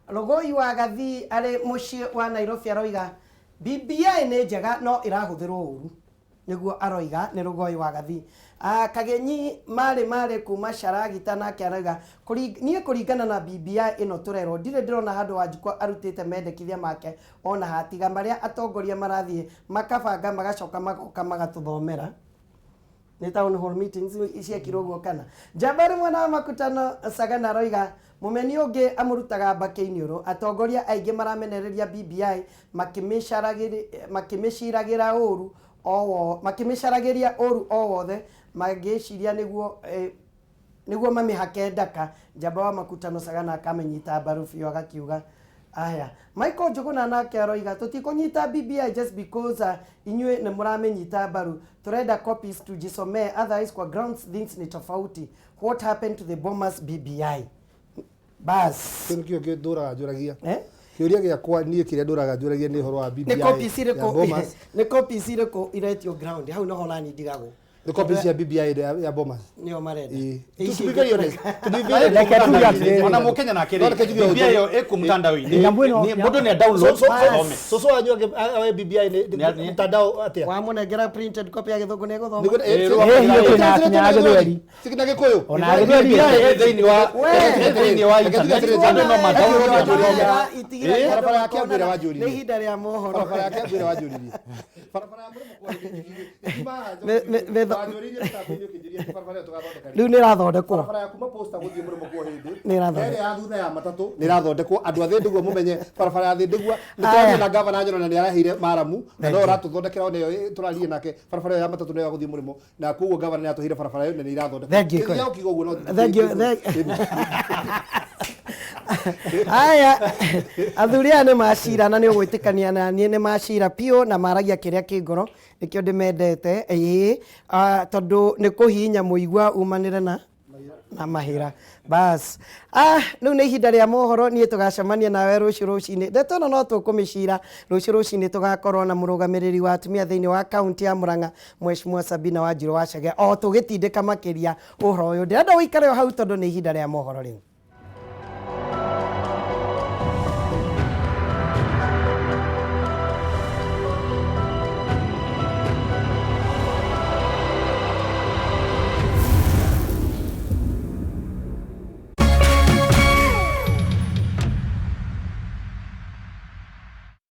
Speaker 1: Rũgũi wa Gathii arĩ mũciĩ wa Nairobi aroiga BBI nĩ njega no ĩrahũthĩrwo ũru nĩguo aroiga nĩ rũgoi wa gathi. Ah, Kagenyi marĩ marĩ kuma Sharagita nake arauga niĩ kũringana na BBI ĩno tũrerwo ndirĩ ndĩrona handũ Wanjikũ arutĩte mendekithia make ona hatiga marĩa atongoria marathiĩ makabanga magacoka magoka magatũthomera nĩ town hall meetings ciekirwo ũguo kana njamba rĩmwe na makutano Sagana aroiga mũmeni ũngĩ amũrutaga mbakĩ iniũrũ atongoria aingĩ maramenereria BBI makĩmĩciragĩra ũru o makĩmĩcaragĩria ũru o wothe magĩciria nĩguo nĩguo mamĩhake ndaka. Njamba wa makutano Sagana akamĩnyita mbaru biũ agakiuga aya. Michael Njuguna nake aroiga tũtikũnyita BBI just because inyuĩ nĩ mũramĩnyita mbaru, turenda copies tujisomee, otherwise kwa grounds things ni tofauti. What happened to the Bomas BBI? Bas.
Speaker 3: Kĩu nĩkĩo ndũraga njũragia. Eh? Kĩũria gĩakwa niĩ kĩrĩa ndũraga njũragia nĩ ũhoro wa BBI.
Speaker 1: Nĩ copies irĩkũ? Nĩ copies irĩkũ iretio ground? Hau noho nani ndigagwo.
Speaker 3: Nĩ copies cia BBI ya Bomas.
Speaker 1: Nĩo marenda.
Speaker 3: To be very honest, to be very
Speaker 2: Reke tuge atĩrĩrĩ.
Speaker 5: Ona mũkenya nake
Speaker 3: No,
Speaker 5: rĩ
Speaker 3: reke njuge ũndũ.
Speaker 5: BBI ĩyo ĩkũ mtandao-inĩ.
Speaker 2: Nyamũ ĩno-
Speaker 5: Mũndũ nĩ download athome.
Speaker 3: Cũcũ wanyu awe BBI nĩ mtandao atĩa?
Speaker 1: Wamũnengera printed copy ya gĩthũngũ nĩ gũthoma.
Speaker 2: Ĩĩ, hiyo kwĩna kinya Gĩthweri.
Speaker 3: Na Gĩkũyũ.
Speaker 2: Ona Gĩthweri.
Speaker 5: BBI ĩ thĩinĩ wa
Speaker 1: We.
Speaker 5: ĩ thĩinĩ wa internet andũ no ma download mathome.
Speaker 1: Itigĩra
Speaker 3: Barabara ya Kĩambĩra wanjũririe.
Speaker 1: nĩ ihinda rĩa mohoro.
Speaker 3: Barabara ya Kĩambĩra wanjũririe. Barabara ya Mũrĩmo kwa wanjũririe mĩtambo-inĩ ũkĩnjũria atĩ barabara ĩyo tũgathondeka rĩ.
Speaker 1: Rĩu nĩ ĩrathondekwo.
Speaker 3: Barabara ya kuma Posta gũthiĩ Mũrĩmo kwa hĩndĩ.
Speaker 1: Nĩ ĩrathondekwo.
Speaker 3: Ĩrĩa ya thutha ya matatũ nĩ ĩrathondekwo. Andũ a Thĩndĩgua mũmenye barabara ya Thĩndĩgua nĩ twaria na gavana Nyoro na nĩ araheire maramu na no ũratũthondekera ona ĩyo tũraririe nake barabara ĩyo ya matatũ nĩyo ya gũthiĩ Mũrĩmo na koguo gavana nĩ atũheire barabara ĩyo na nĩ irathondekwo.
Speaker 1: Thank you.
Speaker 3: Kĩrĩa ũkiuga ũguo no
Speaker 1: Thank you. Aya, athuri aya nĩ macira na nĩ ũgwĩtĩkania na niĩ nĩ macira piũ na maragia kĩrĩa kĩ ngoro nĩkĩo ndĩmendete ĩĩ tondũ nĩ kũhihinya mũigua umanĩre na mahĩra bas. Rĩu nĩ ihinda rĩa mohoro niĩ tũgacemania nawe rũciũ rũcinĩ ndeto ĩno no tũkũmĩcira rũciũ rũcinĩ tũgakorwo na mũrũgamĩrĩri wa atumia thĩinĩ wa kaunti ya Murang'a Mheshimiwa Sabina Wanjiru wa Chege o tũgĩtindĩka makĩria ũhoro ũyũ ndĩrenda ũikare o hau tondũ nĩ ihinda rĩa mohoro rĩu.